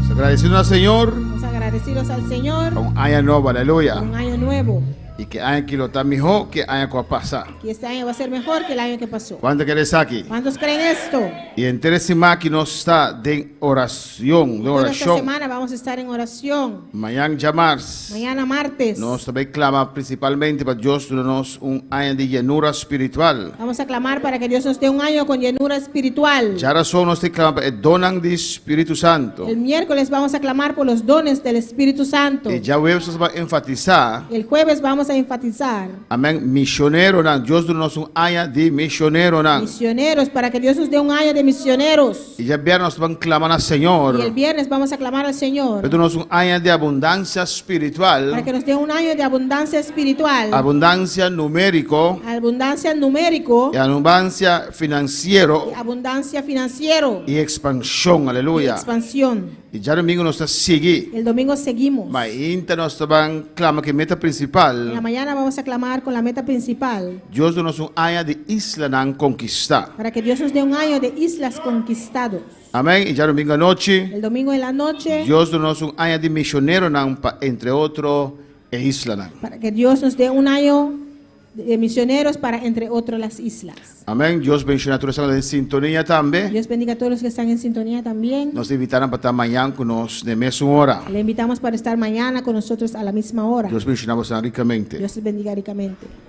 Agradesido na Señor. Estamos agradecidos al Señor. Un aña nobo, aleluya. Un año nuevo. I ku e aña aki lo ta mihó ku e aña ku a pasa. Que este año va a ser mejor que el año que pasó. Kuantu ta kere esaki? ¿Cuántos creen esto? I henter siman aki nos ta den orashon, den Toda esta orashon. semana vamos a estar en oración. Mañan djamars. Mañana martes. Nos ta bai klama prinsipalmente pa Dios duna nos un aña di yenura spiritual. Vamos a clamar para que Dios nos dé un año con llenura espiritual. Djárason nos ta klama pa e donnan di Spiritu Santu. El miércoles vamos a clamar por los dones del Espíritu Santo. I djaweps nos ta bai enfatisá. El jueves vamos a enfatizar Amèn. Misioneronan. Dios duna nos un aña di misioneronan. Misioneros, para que Dios nos dé un año de misioneros. I djabièrnè nos ta bai klama na Señor. Y el viernes vamos a clamar al Señor Pa duna nos un aña di abundansia spiritual. Para que nos dé un año de abundancia espiritual. Abundansia numériko. Abundancia numérico. I abundansia finansiero. Y abundancia financiero. I ekspanshon, Y aleluya. expansión. I djadumingu nos ta sigui. El domingo seguimos. Mainta nos ta bai klama ku e meta En la prinsipal. Mañana vamos a clamar con la meta principal. Dios duna nos un aña di islanan konkistá. Para que Dios nos dé un año de islas conquistados. Amèn. I djadumingu anochi. El domingo en la noche. Dios duna nos un aña di misioneronan pa entre otro e islanan. Para que Dios nos dé un año de misioneros para entre otros las islas. Amèn. Dios bendishoná tur esnan den sintonia tambe. Dios bendiga a todos los que están en sintonía también. Nos ta invitá pa ta mañan ku nos na mesun ora. Le invitamos para estar mañana con nosotros a la misma hora. Dios bendishoná boso rikamente. Dios les bendiga ricamente.